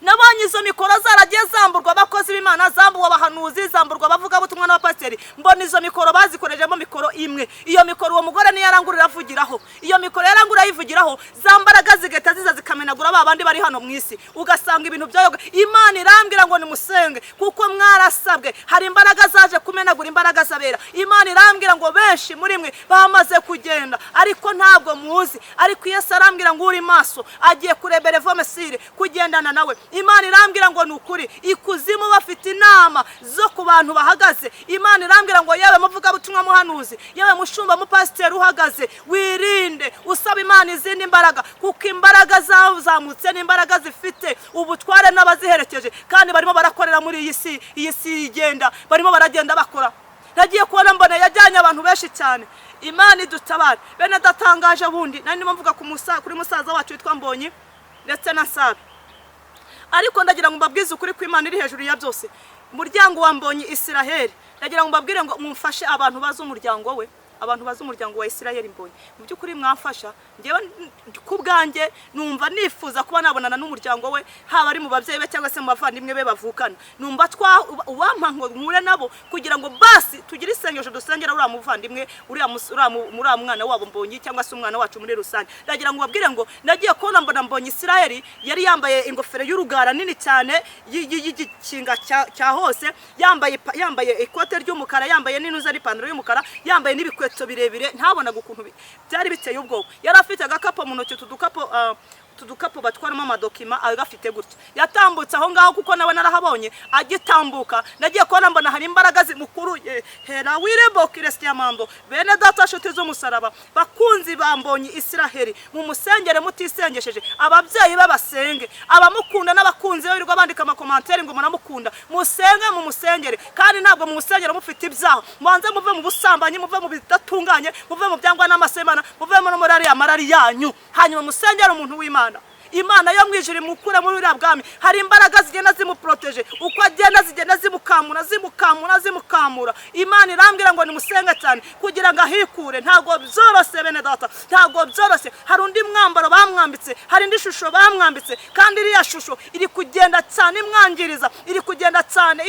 Nabonaga Nabonye izo mikoro zaragiye zamburwa abakozi b'Imana, zambuwe abahanuzi, zamburwa abavugabutumwa n'abapasiteri. Mbona izo mikoro bazikorejemo mikoro imwe. Iyo mikoro uwo mugore niyo arangurura avugiraho, iyo mikoro yarangurura ayivugiraho, za mbaraga zigahita ziza zikamenagura ba bandi bari hano mu isi, ugasanga ibintu byayoga. Imana irambwira ngo nimusenge kuko mwarasabwe. Hari imbaraga zaje kumenagura imbaraga z'abera. Imana irambwira ngo benshi muri mwe bamaze kugenda ariko ntabwo muzi. Ariko Yesu arambwira ngo uri maso agiye kurebera evomesire kugendana nawe. Imana irambwira ngo ni ukuri ikuzimu bafite inama zo ku bantu bahagaze. Imana irambwira ngo yewe muvugabutumwa, muhanuzi, yewe mushumba, mupasiteri uhagaze, wirinde usaba Imana izindi mbaraga, kuko imbaraga zazamutse n'imbaraga zifite ubutware n'abaziherekeje, kandi barimo barakorera muri iyi si. Iyi si igenda, barimo baragenda bakora. Nagiye kubona mbona yajyanye abantu benshi cyane. Imana idutabare. Bene adatangaje bundi nari ndimo mvuga kuri musaza wacu witwa Mbonyi ndetse na Nsabe, ariko ndagira ngo mbabwize ukuri ko Imana iri hejuru ya byose. Umuryango wa Mbonyi Isiraheli, ndagira ngo mbabwire ngo mumfashe, abantu bazi umuryango we, abantu bazi umuryango wa Isiraheli Mbonyi, mu by'ukuri mwamfasha. Ngewe ku bwanjye numva nifuza kuba nabonana n'umuryango we, haba ari mu babyeyi be cyangwa se mu bavandimwe be bavukana. Numva twa uwampa ngo mpure nabo kugira ngo basi tugire isengesho dusengera uriya muvandimwe, uriya mwana wabo Mbonyi, cyangwa se umwana wacu muri rusange. Ndagira ngo babwire ngo nagiye kubona mbona Mbonyi Isiraheli yari yambaye ingofero y'urugara nini cyane y'igikinga cya hose, yambaye ikote ry'umukara, yambaye n'inuza n'ipantaro y'umukara, yambaye n'ibikweto birebire, ntabonaga ukuntu byari biteye ubwoba. Yari afite agakapu mu ntoki, utu dukapu batwaramo amadokima, agafite gutya. Yatambutse aho ngaho, kuko nawe narahabonye agitambuka. Nagiye kubona mbona hari imbaraga zimukuruye hera wirembo kiresiyamambo. Bene data, nshuti z'umusaraba, bakunzi bambonye Isiraheli, mu musengere mutisengesheje, ababyeyi be basenge, abamukunda n'abakunzi be birirwa bandika amakomantere ngo muramukunda, musenge, mu musengere. Kandi ntabwo mu musengere mufite ibyaha. Mubanze muve mu busambanyi, muve mu bidatunganye, muve mu byangwa n'amaso y'Imana, muve muri ariya marari yanyu, hanyuma musengere umuntu w'Imana. Imana yo mu ijuru imukure muri buriya bwami. Hari imbaraga zigenda zimuporoteje, uko agenda zigenda zimukamura, zimukamura, zimukamura. Imana irambwira ngo nimusenge cyane kugira ngo ahikure. Ntabwo byoroshye, bene data, ntabwo byoroshye. Hari undi mwambaro bamwambitse, hari indi shusho bamwambitse, kandi iriya shusho iri kugenda cyane imwangiriza, iri kugenda cyane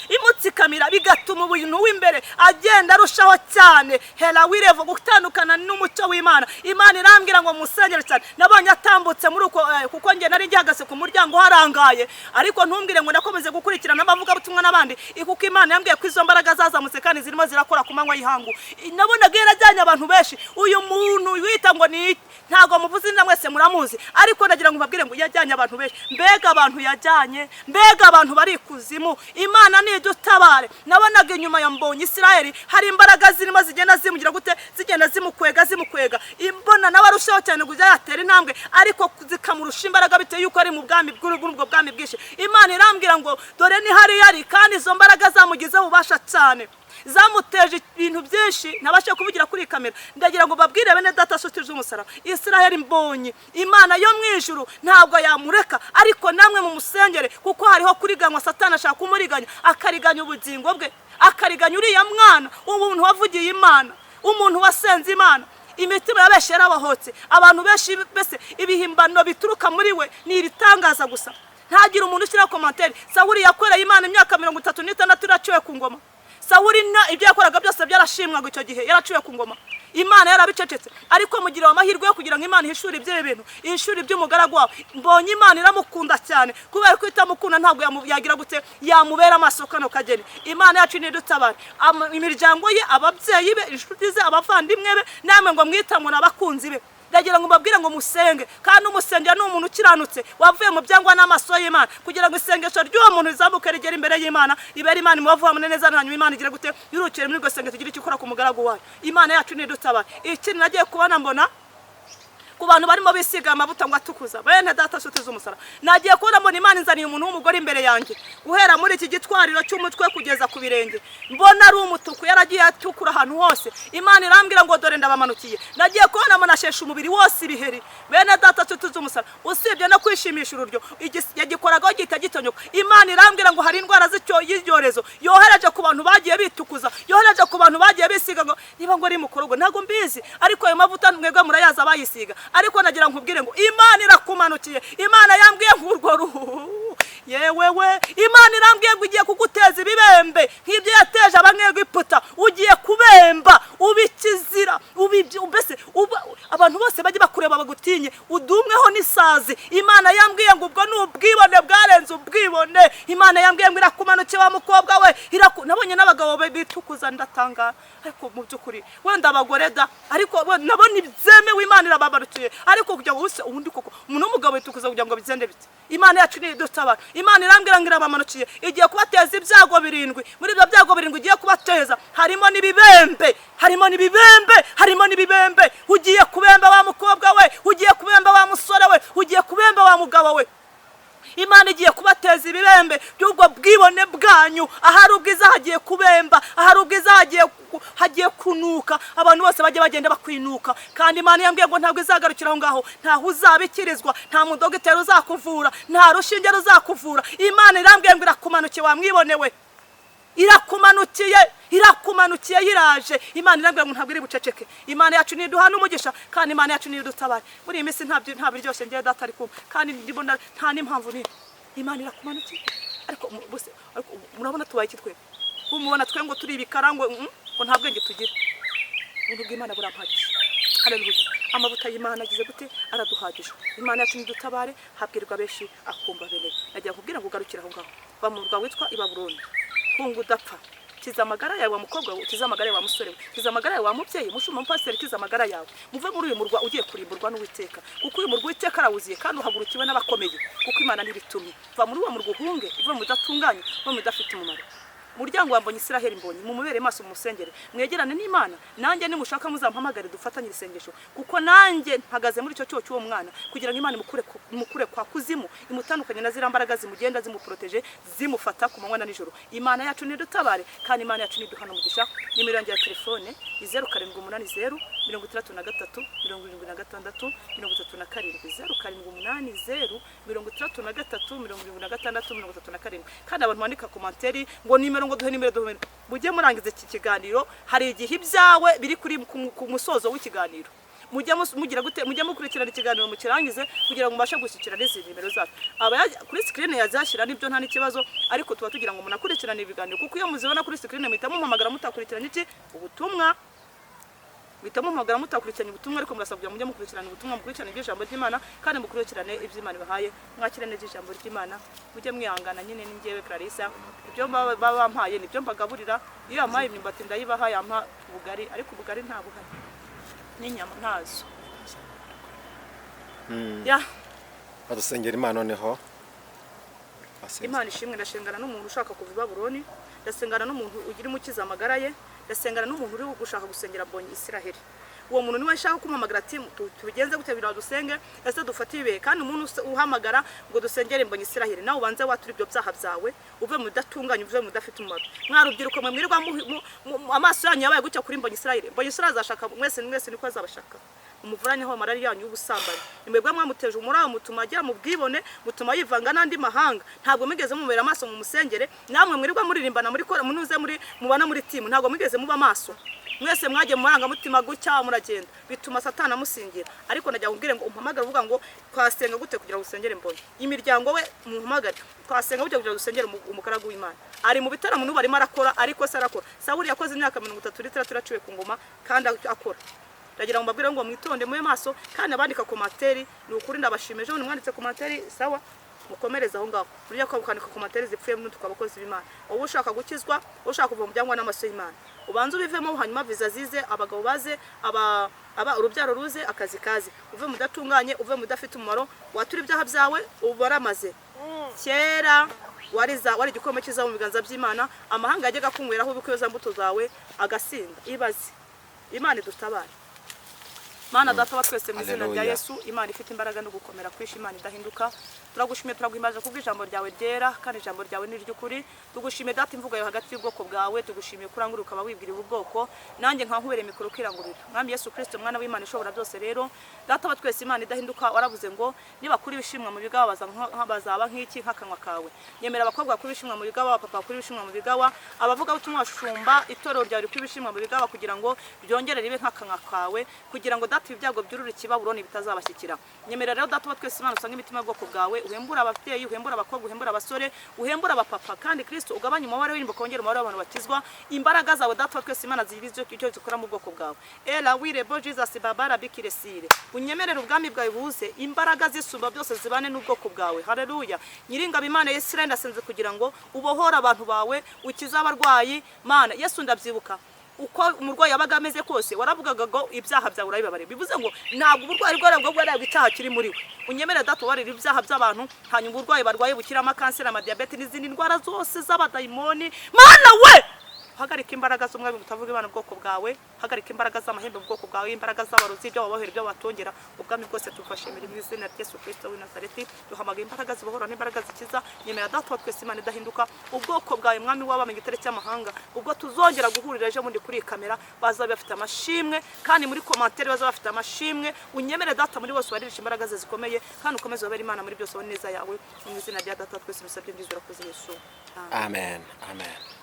imutsikamira, bigatuma ubuntu w'imbere agenda arushaho cyane hera wirevo gutandukana n'umucyo w'Imana. Imana irambwira ngo musengere cyane. Nabonye atambutse muri uko, kuko njye nari ngihagaze ku muryango harangaye, ariko ntumbwire ngo nakomeze gukurikirana abavugabutumwa n'abandi, kuko Imana yambwiye ko izo mbaraga zazamutse kandi zirimo zirakora ku manywa y'ihangu. Nabonaga yarajyanye abantu benshi. Uyu muntu wita ngo ni, ntabwo muvuze izina, mwese muramuzi, ariko ndagira ngo mbabwire ngo yajyanye abantu benshi. Mbega abantu yajyanye, mbega abantu bari ikuzimu! Imana nidutabare. Nabonaga inyuma ya Mbonyi Isiraheli hari imbaraga zirimo zigenda zimugira gute, zigenda zimukwega, zimukwega. Imbona nawe arushaho cyane kujya yatera intambwe, ariko zikamurusha imbaraga bitewe yuko ari mu bwami bw'ubwo bwami bwinshi. Imana irambwira ngo dore ni hariya ari, kandi izo mbaraga zamugizeho ububasha cyane, zamuteje ibintu byinshi ntabashe kuvugira kuri kamera. Ndagira ngo babwire bene data, nshuti z'umusaraba, Isiraheli Mbonyi, Imana yo mu ijuru ntabwo yamureka, ariko namwe mu musengere, kuko hariho kuriganywa. Satani ashaka kumuriganya, akariganya ubugingo bwe, akariganya uriya mwana, umuntu wavugiye Imana, umuntu wasenze Imana. Imitima ya benshi yarabohotse, abantu benshi mbese ibihimbano bituruka muri we ni ibitangaza gusa. Ntagire umuntu ushyiraho commentaire. Sawuli yakoreye Imana imyaka 36 iraciwe ku ngoma. Sawuli ibyo yakoraga byose byarashimwaga. Icyo gihe yaraciwe ku ngoma, Imana yarabicecetse, ariko mugiriwe amahirwe yo kugira ngo Imana ihishure iby'ibi bintu, ihishure iby'umugaragu wawe Mbonye. Imana iramukunda cyane, kubera ko itamukunda ntabwo yagira gute, yamubera amaso kano kageni. Imana yacu nidutabare. Imiryango ye, ababyeyi be, inshuti ze, abavandimwe be, namwe ngo mwitamure abakunzi be, ndagira ngo mbabwire ngo musenge. Kandi umusengera ni umuntu ukiranutse wavuye mu byangwa n'amaso y'Imana, kugira ngo isengesho ry'uwo muntu rizamuke rigere imbere y'Imana, ibere Imana imubavu hamwe neza. Hanyuma Imana igire gute, yurukire muri iryo sengesho, tugire icyo ikora ku mugaragu wayo. Imana yacu nidutabara. Ikindi nagiye kubona mbona ku bantu barimo bisiga amavuta ngo atukuza, bene data, nshuti z'umusaraba, nagiye kubona mbona Imana inzaniye umuntu w'umugore imbere yanjye, guhera muri iki gitwariro cy'umutwe kugeza ku birenge mbona ari umutuku, yaragiye atukura ahantu hose. Imana irambwira ngo dore ndabamanukiye. Nagiye kubona mbona asheshe umubiri wose ibiheri. Bene data, nshuti z'umusaraba, usibye no kwishimisha ururyo, yagikoragaho gihita gitonyoka. Imana irambwira ngo hari indwara y'ibyorezo yohereje ku bantu bagiye bitukuza, yohereje ku bantu bagiye bisiga, ngo niba ngo ari mukorogo ntabwo mbizi, ariko ayo mavuta mwebwe murayazi abayisiga. Ariko nagira nkubwire ngo Imana irakumanukiye. Imana yambwiye ngo urwo ruhu Yewe we, Imana irambwiye ngo igiye kuguteza ibibembe nk'ibyo yateje Abanyegiputa. Ugiye kubemba, ubikizira, mbese abantu bose bajye bakureba bagutinye, udumweho n'isazi. Imana yambwiye ngo ubwo ni ubwibone bwarenze ubwibone. Imana yambwiye ngo irakumanukiye wa mukobwa we. Nabonye n'abagabo bitukuza, ndatangara. Ariko mu by'ukuri wenda abagore da, ariko nabo ntibyemewe. Imana irabamanukiye, ariko kugira ngo use ubundi koko umuntu w'umugabo yitukuza kugira ngo bigende bite? Imana yacu niyo idutabara. Imana irambwira ngo irabamanukiye, igiye kubateza ibyago birindwi. Muri ibyo byago birindwi igiye kubateza harimo n'ibibembe, harimo n'ibibembe, harimo n'ibibembe. Ugiye kubemba wa mukobwa we, ugiye kubemba wa musore we, ugiye kubemba wa mugabo we. Imana igiye kubateza ibibembe by'ubwo bwibone bwanyu. Ahari ubwiza hagiye kubemba, ahari ubwiza hagiye kunuka, abantu bose bajye bagenda bakwinuka. Kandi Imana yambwiye ngo ntabwo izagarukira aho ngaho. Ntaho uzabikirizwa, nta mudogiteri uzakuvura, nta rushinge ruzakuvura. Imana irambwiye ngo irakumanukiye wa mwibonewe, irakumanukiye, irakumanukiye, yiraje. Imana irambwira ngo ntabwo iri buceceke. Imana yacu niduha n'umugisha, kandi Imana yacu nidutabare. Muri iyi minsi nta biryoshye ngiye data ari kumva, kandi ndibona nta n'impamvu nini. Imana irakumanukiye. Ariko bose, ariko murabona tubaye iki twe? Mubona twe ngo turi ibikara, ngo ngo nta bwenge tugira. Ubuntu bw'Imana burampagije. Haleluya! Amavuta y'Imana agize gute? Araduhagije. Imana yacu nidutabare. Habwirwa benshi akumva bene. Nagira kubwira ngo ugarukire aho ngaho, va mu murwa witwa i Babuloni, hunga udapfa. Kiza amagara yawe wa mukobwa we, kiza amagara yawe wa musore we, kiza amagara yawe wa mubyeyi, mushumba, mupasiteri, kiza amagara yawe. Muve muri uyu murwa ugiye kurimburwa n'Uwiteka, kuko uyu murwa Uwiteka arawuziye kandi uhagurukiwe n'abakomeye, kuko Imana ntibitumye. Va muri uwo murwa uhunge, uve mu bidatunganye, uve mu bidafite umumaro. Umuryango wa Mbonyi, Israheli Mbonyi, mumubere maso, mumusengere, mwegerane n'Imana. Nanjye nimushaka muzampamagare dufatanye isengesho, kuko nanjye mpagaze muri icyo cyuho cy'uwo mwana, kugira ngo Imana imukure kwa kuzimu, imutandukanye na ziriya mbaraga zimugenda zimuporoteje, zimufata ku manywa na nijoro. Imana yacu nidutabare, kandi Imana yacu niduhana umugisha. Nimero yanjye ya telefone ni 0780637637, 0780637637. Kandi abantu bandika commentaire ngo nimero, ngo duhe nimero, duhe nimero, mujye murangiza iki kiganiro. Hari igihe ibyawe biri kuri ku musozo w'ikiganiro. Mujye mugira gute? Mujye mukurikirana ikiganiro mukirangize, kugira ngo mubashe gushyikira n'izindi nimero zacu. Aba kuri screen yazashyira, nibyo, nta n'ikibazo, ariko tuba tugira ngo munakurikirane ibiganiro, kuko iyo muzibona kuri screen muhita mumpamagara mutakurikiranye iki ubutumwa, muhita mumpamagara mutakurikiranye ubutumwa. Ariko murasabwa kugira ngo mujye mukurikirana ubutumwa, mukurikirane iby'ijambo ry'Imana, kandi mukurikirane iby'Imana ibahaye, mwakire neza ijambo ry'Imana. Mujye mwihangana nyine, ni njyewe Clarissa. Ibyo baba bampaye nibyo mbagaburira. Iyo yampaye imyumbati ndayibaha, yampa ubugari, ariko ubugari nta buhari n'inyama ntazo ya. Badusengera Imana noneho. Basenze. Imana ishimwe. Ndashengana n'umuntu ushaka kuva i Babuloni, ndasengana n'umuntu ugira umukiza amagara ye, ndasengana n'umuntu uri gushaka gusengera Mbonyi Israheli. Uwo muntu niwe nshaka kumuhamagara ati tubigenze gute kugira ngo dusenge, ese dufate ibihe? Kandi umuntu uhamagara ngo dusengere Mbonyi Israheli, nawe ubanze watura ibyo byaha byawe, uve mu bidatunganye, uve mu bidafite umumaro. Mwa rubyiruko mwe mwirirwa amaso yanyu yabaye gutya kuri Mbonyi Israheli, Mbonyi Israheli azashaka mwese, mwese niko azabashaka. Umuvuranyeho amarari yanyu y'ubusambanyi. Ni mwebwe mwamuteje umuraba, mutuma agera mu bwibone, mutuma yivanga n'andi mahanga. Ntabwo mwigeze mumubera amaso mu musengere. Namwe mwirirwa muririmbana muri kora munuze muri mubana muri timu, ntabwo mwigeze muba amaso. Mwese mwagiye mu marangamutima gutya, muragenda, bituma Satani amusingira. Ariko najya kubwire ngo umpamagare uvuga ngo twasenga gute kugira ngo usengere Mbonyi imiryango we, mumpamagare twasenga gute kugira ngo dusengere umugaragu w'Imana ari mu bitaramo n'ubu arimo arakora. Ariko se arakora? Sawuli yakoze imyaka 36 iraciwe ku ngoma kandi akora. Ndagira ngo mbabwire ngo mwitonde, mube maso. Kandi abandika commentaire, ni ukuri ndabashimije. Ejo bundi mwanditse commentaire, sawa, mukomereze aho ngaho. Burya ko kwandika commentaire zipfuye n'utwo abakozi b'Imana. Wowe ushaka gukizwa, wowe ushaka kuva mu byangwa n'amaso y'Imana, ubanze ubivemo, hanyuma viza zize, abagabo baze, aba urubyaro ruze, akazi kaze. Uve mu udatunganye, uve mu udafite umumaro, watura ibyaha byawe. Ubu waramaze kera, wariza wari igikombe cyiza mu biganza by'Imana. Amahanga yajyaga kunyweraho ubukwe za mbuto zawe agasinda. Ibaze! Imana idutabare. Mana Data wa twese, mu izina rya Haleluya. Yesu, Imana ifite imbaraga no gukomera kwisha, Imana idahinduka, turagushimiye, turaguhimbaza kubw'ijambo ryawe ryera, kandi ijambo ryawe ni iry'ukuri. Tugushimiye Data imvugo yawe hagati y'ubwoko bwawe. Tugushimiye kurangurura ukaba wibwirira ubwoko, nanjye nkankubereye mikoro ukirangurura. Mwami Yesu Kristo, Mwana w'Imana ishobora byose, rero Data wa twese, Imana idahinduka, waravuze ngo nibakura ibishimwa mu bigawa bazaba nk'iki? Nk'akanwa kawe. Nyemera abakobwa bakura ibishimwa mu bigawa, abapapa bakura ibishimwa mu bigawa, abavugabutumwa, bashumba, itorero ryawe rikura ibishimwa mu bigawa, kugira ngo ryongere ribe nk'akanwa kawe, kugira ngo Data Data, ibyago byurura ikibabuloni bitazabashyikira. Nyemerera rero, Data wa twese Imana, usanga imitima y'ubwoko bwawe, uhembura ababyeyi, uhembura abakobwa, uhembura abasore, uhembura abapapa, kandi Kristo, ugabanye umubare w'imbuka, wongere umubare w'abantu bakizwa. Imbaraga zawe, Data wa twese Imana, zigira icyo zikora mu bwoko bwawe. Era wirebo Jesus babara bikiresire, unyemerere ubwami bwawe buze, imbaraga zisumba byose zibane n'ubwoko bwawe. Haleluya! Nyiringabo Imana ya Isirayeli, ndasenze kugira ngo ubohore abantu bawe, ukize abarwayi. Mana Yesu, ndabyibuka uko umurwayi yabaga ameze kose, waravugaga ngo ibyaha byawe urabibabariye. Bivuze ngo ntabwo uburwayi bwari bwo bwari icyaha kiri muri we. Unyemere, Data, ubarire ibyaha by'abantu, hanyuma uburwayi barwaye bukiramo kanseri, amadiyabete n'izindi ndwara zose z'abadayimoni. Mana we, hagarika imbaraga z'umwami mutavuga Imana ubwoko bwawe, hagarika imbaraga z'amahembe mu bwoko bwawe, imbaraga z'abarozi, ibyo wabohera, ibyo watongera. Ubwami bwose tufashe mu izina rya Yesu Kristo w'i Nazareti. Duhamagaye imbaraga zibohora n'imbaraga zikiza. Nyemera, Data wa twese Imana idahinduka, ubwoko bwawe, Mwami w'abami, igitare cy'amahanga, ubwo tuzongera guhurira ejo bundi kuri iyi kamera, bazaba bafite amashimwe, kandi muri commentaire bazaba bafite amashimwe. Unyemere, Data, muri bose waririsha imbaraga ze zikomeye, kandi ukomeze ubabere Imana muri byose, ubone neza yawe. Mu izina rya Data wa twese bisabye mbyizura, urakoze Yesu. Amen, amen.